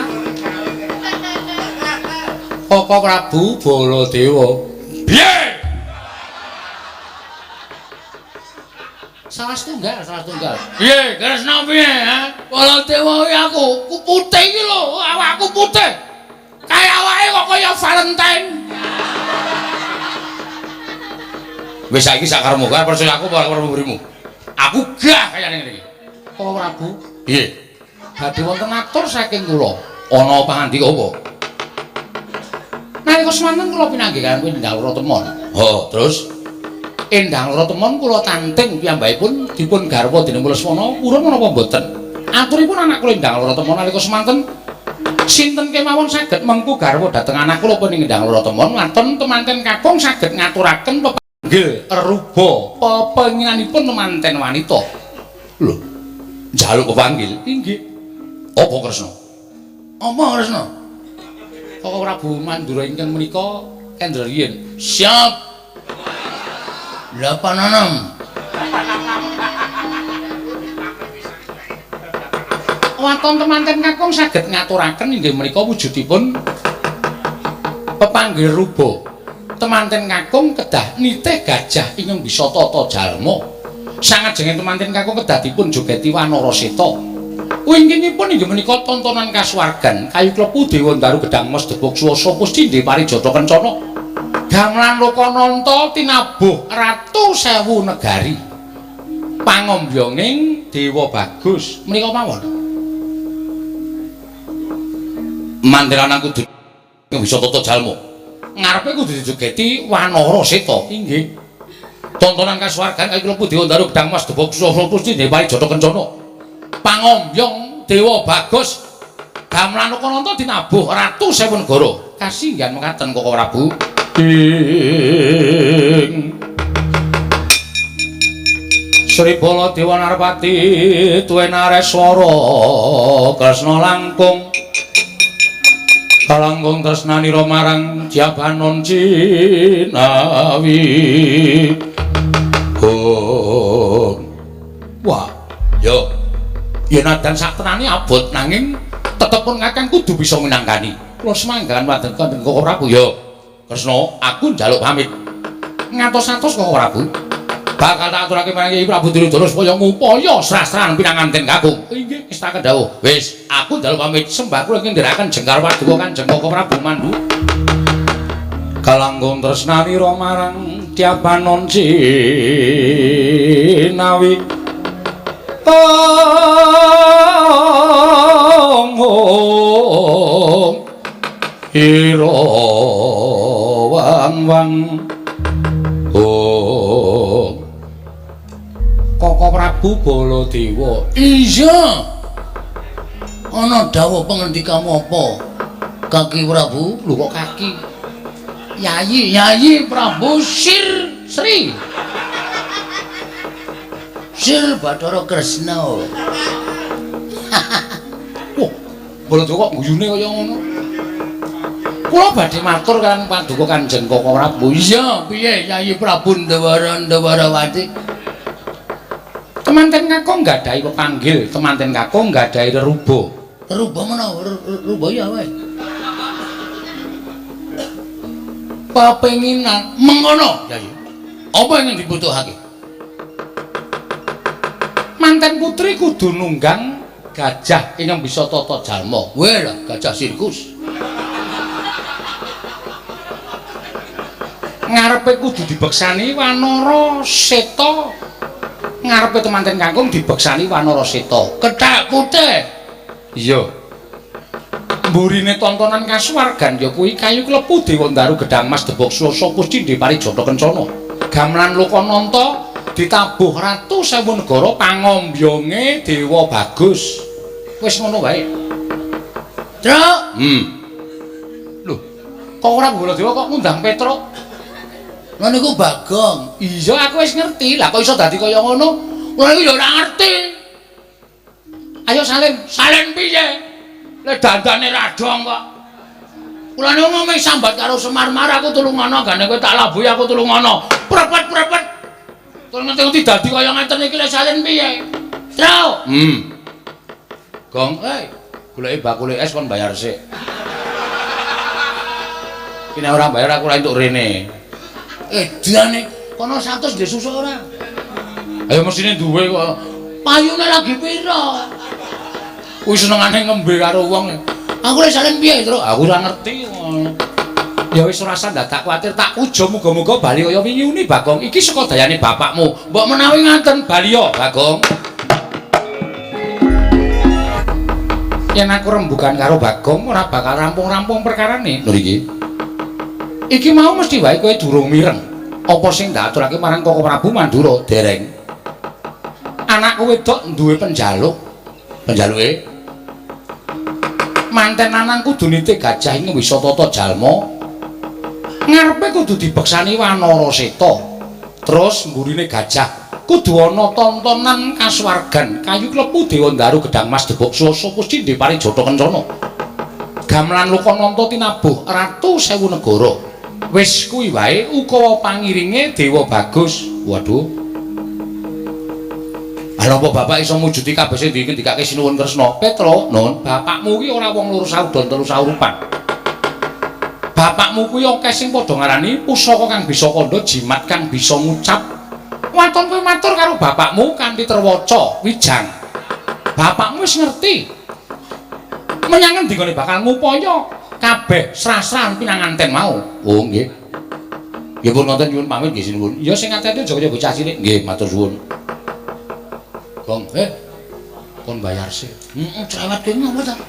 Koko Prabu Baladewa. Piye? Salah setunggal, salah setunggal. Piye, Kresna piye, ha? Baladewa kuwi aku, ku putih iki lho, awakku putih. Kaya awake kok kaya Valentine. Wis saiki sakarepmu, arep percaya aku apa arep mburimu? Aku gah kayane ngene iki. Koko Prabu, piye? Badhe wonten atur saking kula. Ana pangandika apa? Nalika semanten kula pinanggih kaliyan Ndawara Temon. Oh, terus? Endang Loro Temon kula tanting piyambakipun dipun garwa dening Lesmana purun menapa mboten. Aturipun anak kula Endang Loro Temon nalika semanten sinten kemawon saged mengku garwa dhateng anak kula punika Endang Loro Temon waton temanten kakung saged ngaturaken pepanggil ruba pepenginanipun temanten wanita. Lho, njaluk pepanggil? Inggih. Apa Kresna? Apa Kresna? Kok Prabu Mandura ingkang menika kendra riyin. Siap. 86. Waton temanten kakung saged ngaturaken inggih menika wujudipun pepanggil ruba. Temanten kakung kedah nitih gajah ingkang bisa tata jalma. Sangajenge temanten kakung kedah dipun jogeti Wanara Seta. Wingkingipun inggih menika tontonan kasuwargan kayu klepu Dewa Ndaru Gedhang Mas Debok Suwasa Pustindhe Parijata Kencana. Gamelan Lokananta tinabuh ratu sewu negari. Pangombyonging Dewa Bagus menika mawon. Manten lanang kudu bisa tata jalma. Ngarepe kudu dijogeti Wanara Seta. Inggih. Tontonan kasuwargan kayu klepu Dewa Ndaru Gedhang Mas Debok Suwasa Pustindhe Parijata Kencana. Pangombyong Dewa Bagus gamelan Lokananta dinabuh ratu sewu negara. Kasinggihan mekaten Koko Prabu. Ing Sri Baladewa Narpati tuwenareswara Kresna langkung kalangkung tresnanira marang Jabanon Cinawi. Oh. Wah, yo yen adan saktenane abot nanging tetep pun kakang kudu bisa minangkani. Kula semanggahan wonten Koko Prabu yo. Kresna, aku njaluk pamit. Ngatos-atos Koko Prabu. Bakal tak aturake marang Kyai Prabu Duryudana supaya ngupaya srasran pinanganten kakung. Inggih, wis tak kendhawuh. Wis, aku njaluk pamit sembah kula ingkang ndherekaken jengkar paduka Kanjeng Koko Prabu Mandu. Kalangkung tresnanira marang Jabanon Cinawi. Ong ong ira wang wang oh. Koko Prabu Baladewa. Iya. Ana dawuh pangendikamu apa? Kaki Prabu? Lho kok kaki? Yayi, Yayi Prabu Sir Sri. Sir Bathara Kresna. Wah, Baladewa kok guyune kaya ngono. Kula badhe matur kaliyan paduka Kanjeng Koko Prabu. Iya, piye Yayi Prabu Ndawara Ndawarawati? Temanten kakung nggadahi pepanggil, temanten kakung nggadahi reruba. Reruba menawa reruba ya wae. Pepenginan mengono, Yayi. Apa ingkang dibutuhake? Manten putri kudu nunggang gajah ingkang bisa tata jalma. Weh lah, gajah sirkus. Ngarepe kudu dibeksani Wanara Seta. Ngarepe temanten kakung dibeksani Wanara Seta. Kethek putih. Iya. Mburine tontonan kasuwargan ya kuwi kayu klepu Dewa Ndaru Gedhang Mas Debok Suwasa Pustindhe Parijata Kencana. Gamelan Lokananta ditabuh ratu sewu negara pangombyonge Dewa Bagus. Wis ngono wae. Truk. Lho, kok ora Baladewa kok ngundang Petruk? Lha niku Bagong. Iya, aku wis ngerti. Lah kok iso dadi kaya ngono? Kula niku ya ora ngerti. Ayo salin. Salin piye? Le dandane radong kok. Kula niku ngomong sambat karo Semar Mar aku tulungono gane kowe tak labuhi aku tulungono. Prepet-prepet. Terus ngerti dadi kaya ngeten iki le salin piye? Truk. Gong, goleki bakule es kon bayar sik. Iki nek ora bayar aku ora entuk rene. Edane kono 100 ndek susuk ora? Ayo mesine duwe kok. Payune lagi pira? Kuwi senengane ngembe karo wong. Aku lek salin piye, Truk? Aku ora ngerti. Ya wis ora usah dadak kuwatir, tak ujo muga-muga bali kaya wingi uni Bagong. Iki saka dayane bapakmu. Mbok menawi ngaten bali ya, Bagong. Yen aku rembugan karo Bagong ora bakal rampung-rampung perkarane. Lho iki. Iki mau mesti wae kowe durung mireng. Apa sing ndaturake marang Koko Prabu Mandura? Dereng. Anakku wedok duwe penjaluk. Penjaluke manten lanang kudu nite gajah ing wisatata jalma. Ngarepe kudu dibeksani Wanara Seta. Terus mburine gajah kudu ana tontonan kasuwargan kayu klepu Dewa Ndaru gedang mas debok swasa pusti parijata kencana. Gamelan Lokananta tinabuh ratu sewu negara. Wis kuwi wae ukawa pangiringe Dewa Bagus. Waduh. Lha napa bapak iso mujudi kabeh sing dingendikake Sinuwun Kresna? Petro, Nun, bapakmu kuwi ora wong loro saudon telu saurupan. Bapakmu kuwi akeh sing padha ngarani pusaka kang bisa kandha jimat kang bisa ngucap. Waton kowe matur karo bapakmu kanthi terwaca wijang. Bapakmu wis ngerti. Menyang endi gone bakal ngupaya kabeh srah-srahan pinanganten mau. Oh nggih. Nggih pun ngoten nyuwun pamit nggih sinuwun. Ya sing ati-ati aja kaya bocah cilik. Nggih matur suwun. Gong, kon bayar sih. Heeh, cerewet kowe ngopo ta?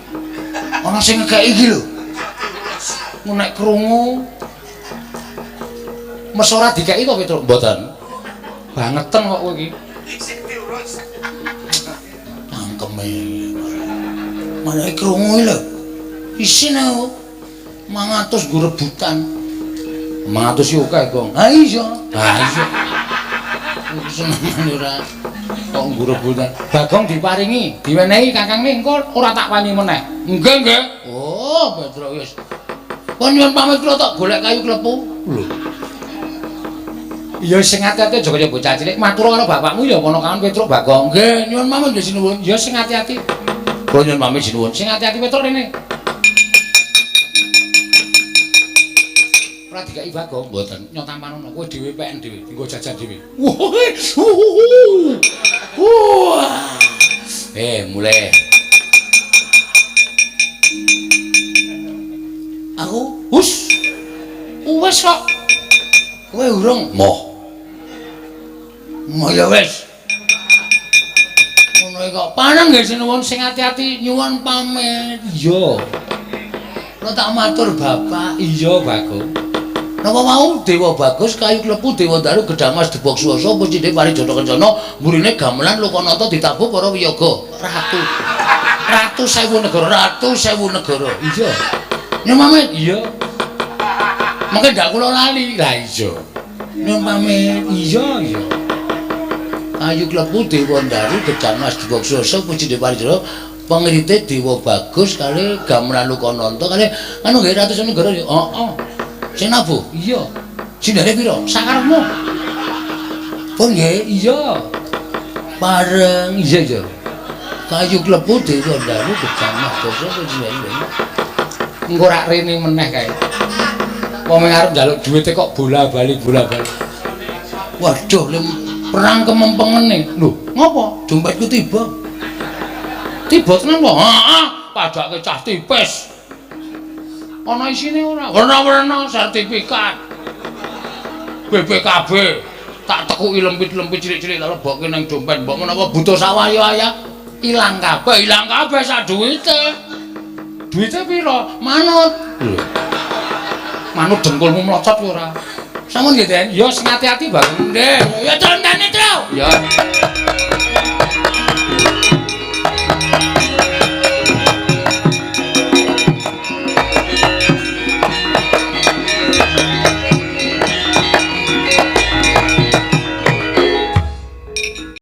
Ana sing ngekeki iki lho. Nek krungu mes ora dikeki to Petruk? Mboten. Bangeten kok kowe iki. Cangkeme. Manake krungu iki lho. Isin aku. 500 nggo rebutan. 500 yo akeh, Gong. Ha iya. Ha iya. Senengane ora kok nggo rebutan. Bagong diparingi, diwenehi kakangne engko ora tak wani meneh. Nggih, nggih. Oh, Petruk wis. Kon nyuwun pamit kula tak golek kayu klepu. Lho. Ya sing ati-ati aja kaya bocah cilik. Matur karo bapakmu ya kono kawan Petruk Bagong. Nggih, nyuwun pamit nggih sinuwun. Ya sing ati-ati. Kula nyuwun pamit sinuwun. Sing ati-ati Petruk rene. Ora dikeki Bagong, mboten. Nyotamanono kowe dhewe peken dhewe, nggo jajan dhewe. Wah. Mulai. Aku hus. Wis kok. Kowe urung? Moh. Moh ya wis. Ngono kok. Paneng nggih sinuwun sing ati-ati nyuwun pamit. Iya. Kula tak matur bapak. Iya, Bagong. Napa mau Dewa Bagus kayu klepu Dewa Daru gedang mas debok swasa pucine parijata kencana mburine gamelan Lokanata ditabuh para wiyaga. Ratu. Ratu sewu negara, ratu sewu negara. Iya. Nyuwun pamit. Iya. Mengke ndak kula lali. Lah iya. Nyuwun pamit. Iya, iya. Kayu klepu Dewa Daru gedang mas debok swasa pucine parijata pangrite Dewa Bagus kali gamelan Lokananta kali anu nggih ratu sewu negara. Heeh. Sing nabuh? Iya. Sindene pira? Sakarepmu. Pun nggih? Iya. Pareng. Iya, iya. Kayu klepu Dewa Daru gedang mas dasa pujian. Engko rak rene meneh kae. Wong arep njaluk duwite kok bola-bali bola-bali. Waduh, perang kemempengene. Lho, ngopo? Dompetku tiba. Tiba tenan po? Heeh, padake cah tipis. Ana isine ora? Werna-werna sertifikat. BPKB. Tak tekuki lempit-lempit cilik-cilik tak lebokke nang dompet. Mbok menawa butuh sawaya-waya ilang kabeh, ilang kabeh sak duwite. Duwite pira? Manut. Lho. Manut dengkulmu mlocot ora? Sampun nggih, Den? Ya sing ati-ati, Bagong. Nggih. Ya contene, Tru. Ya.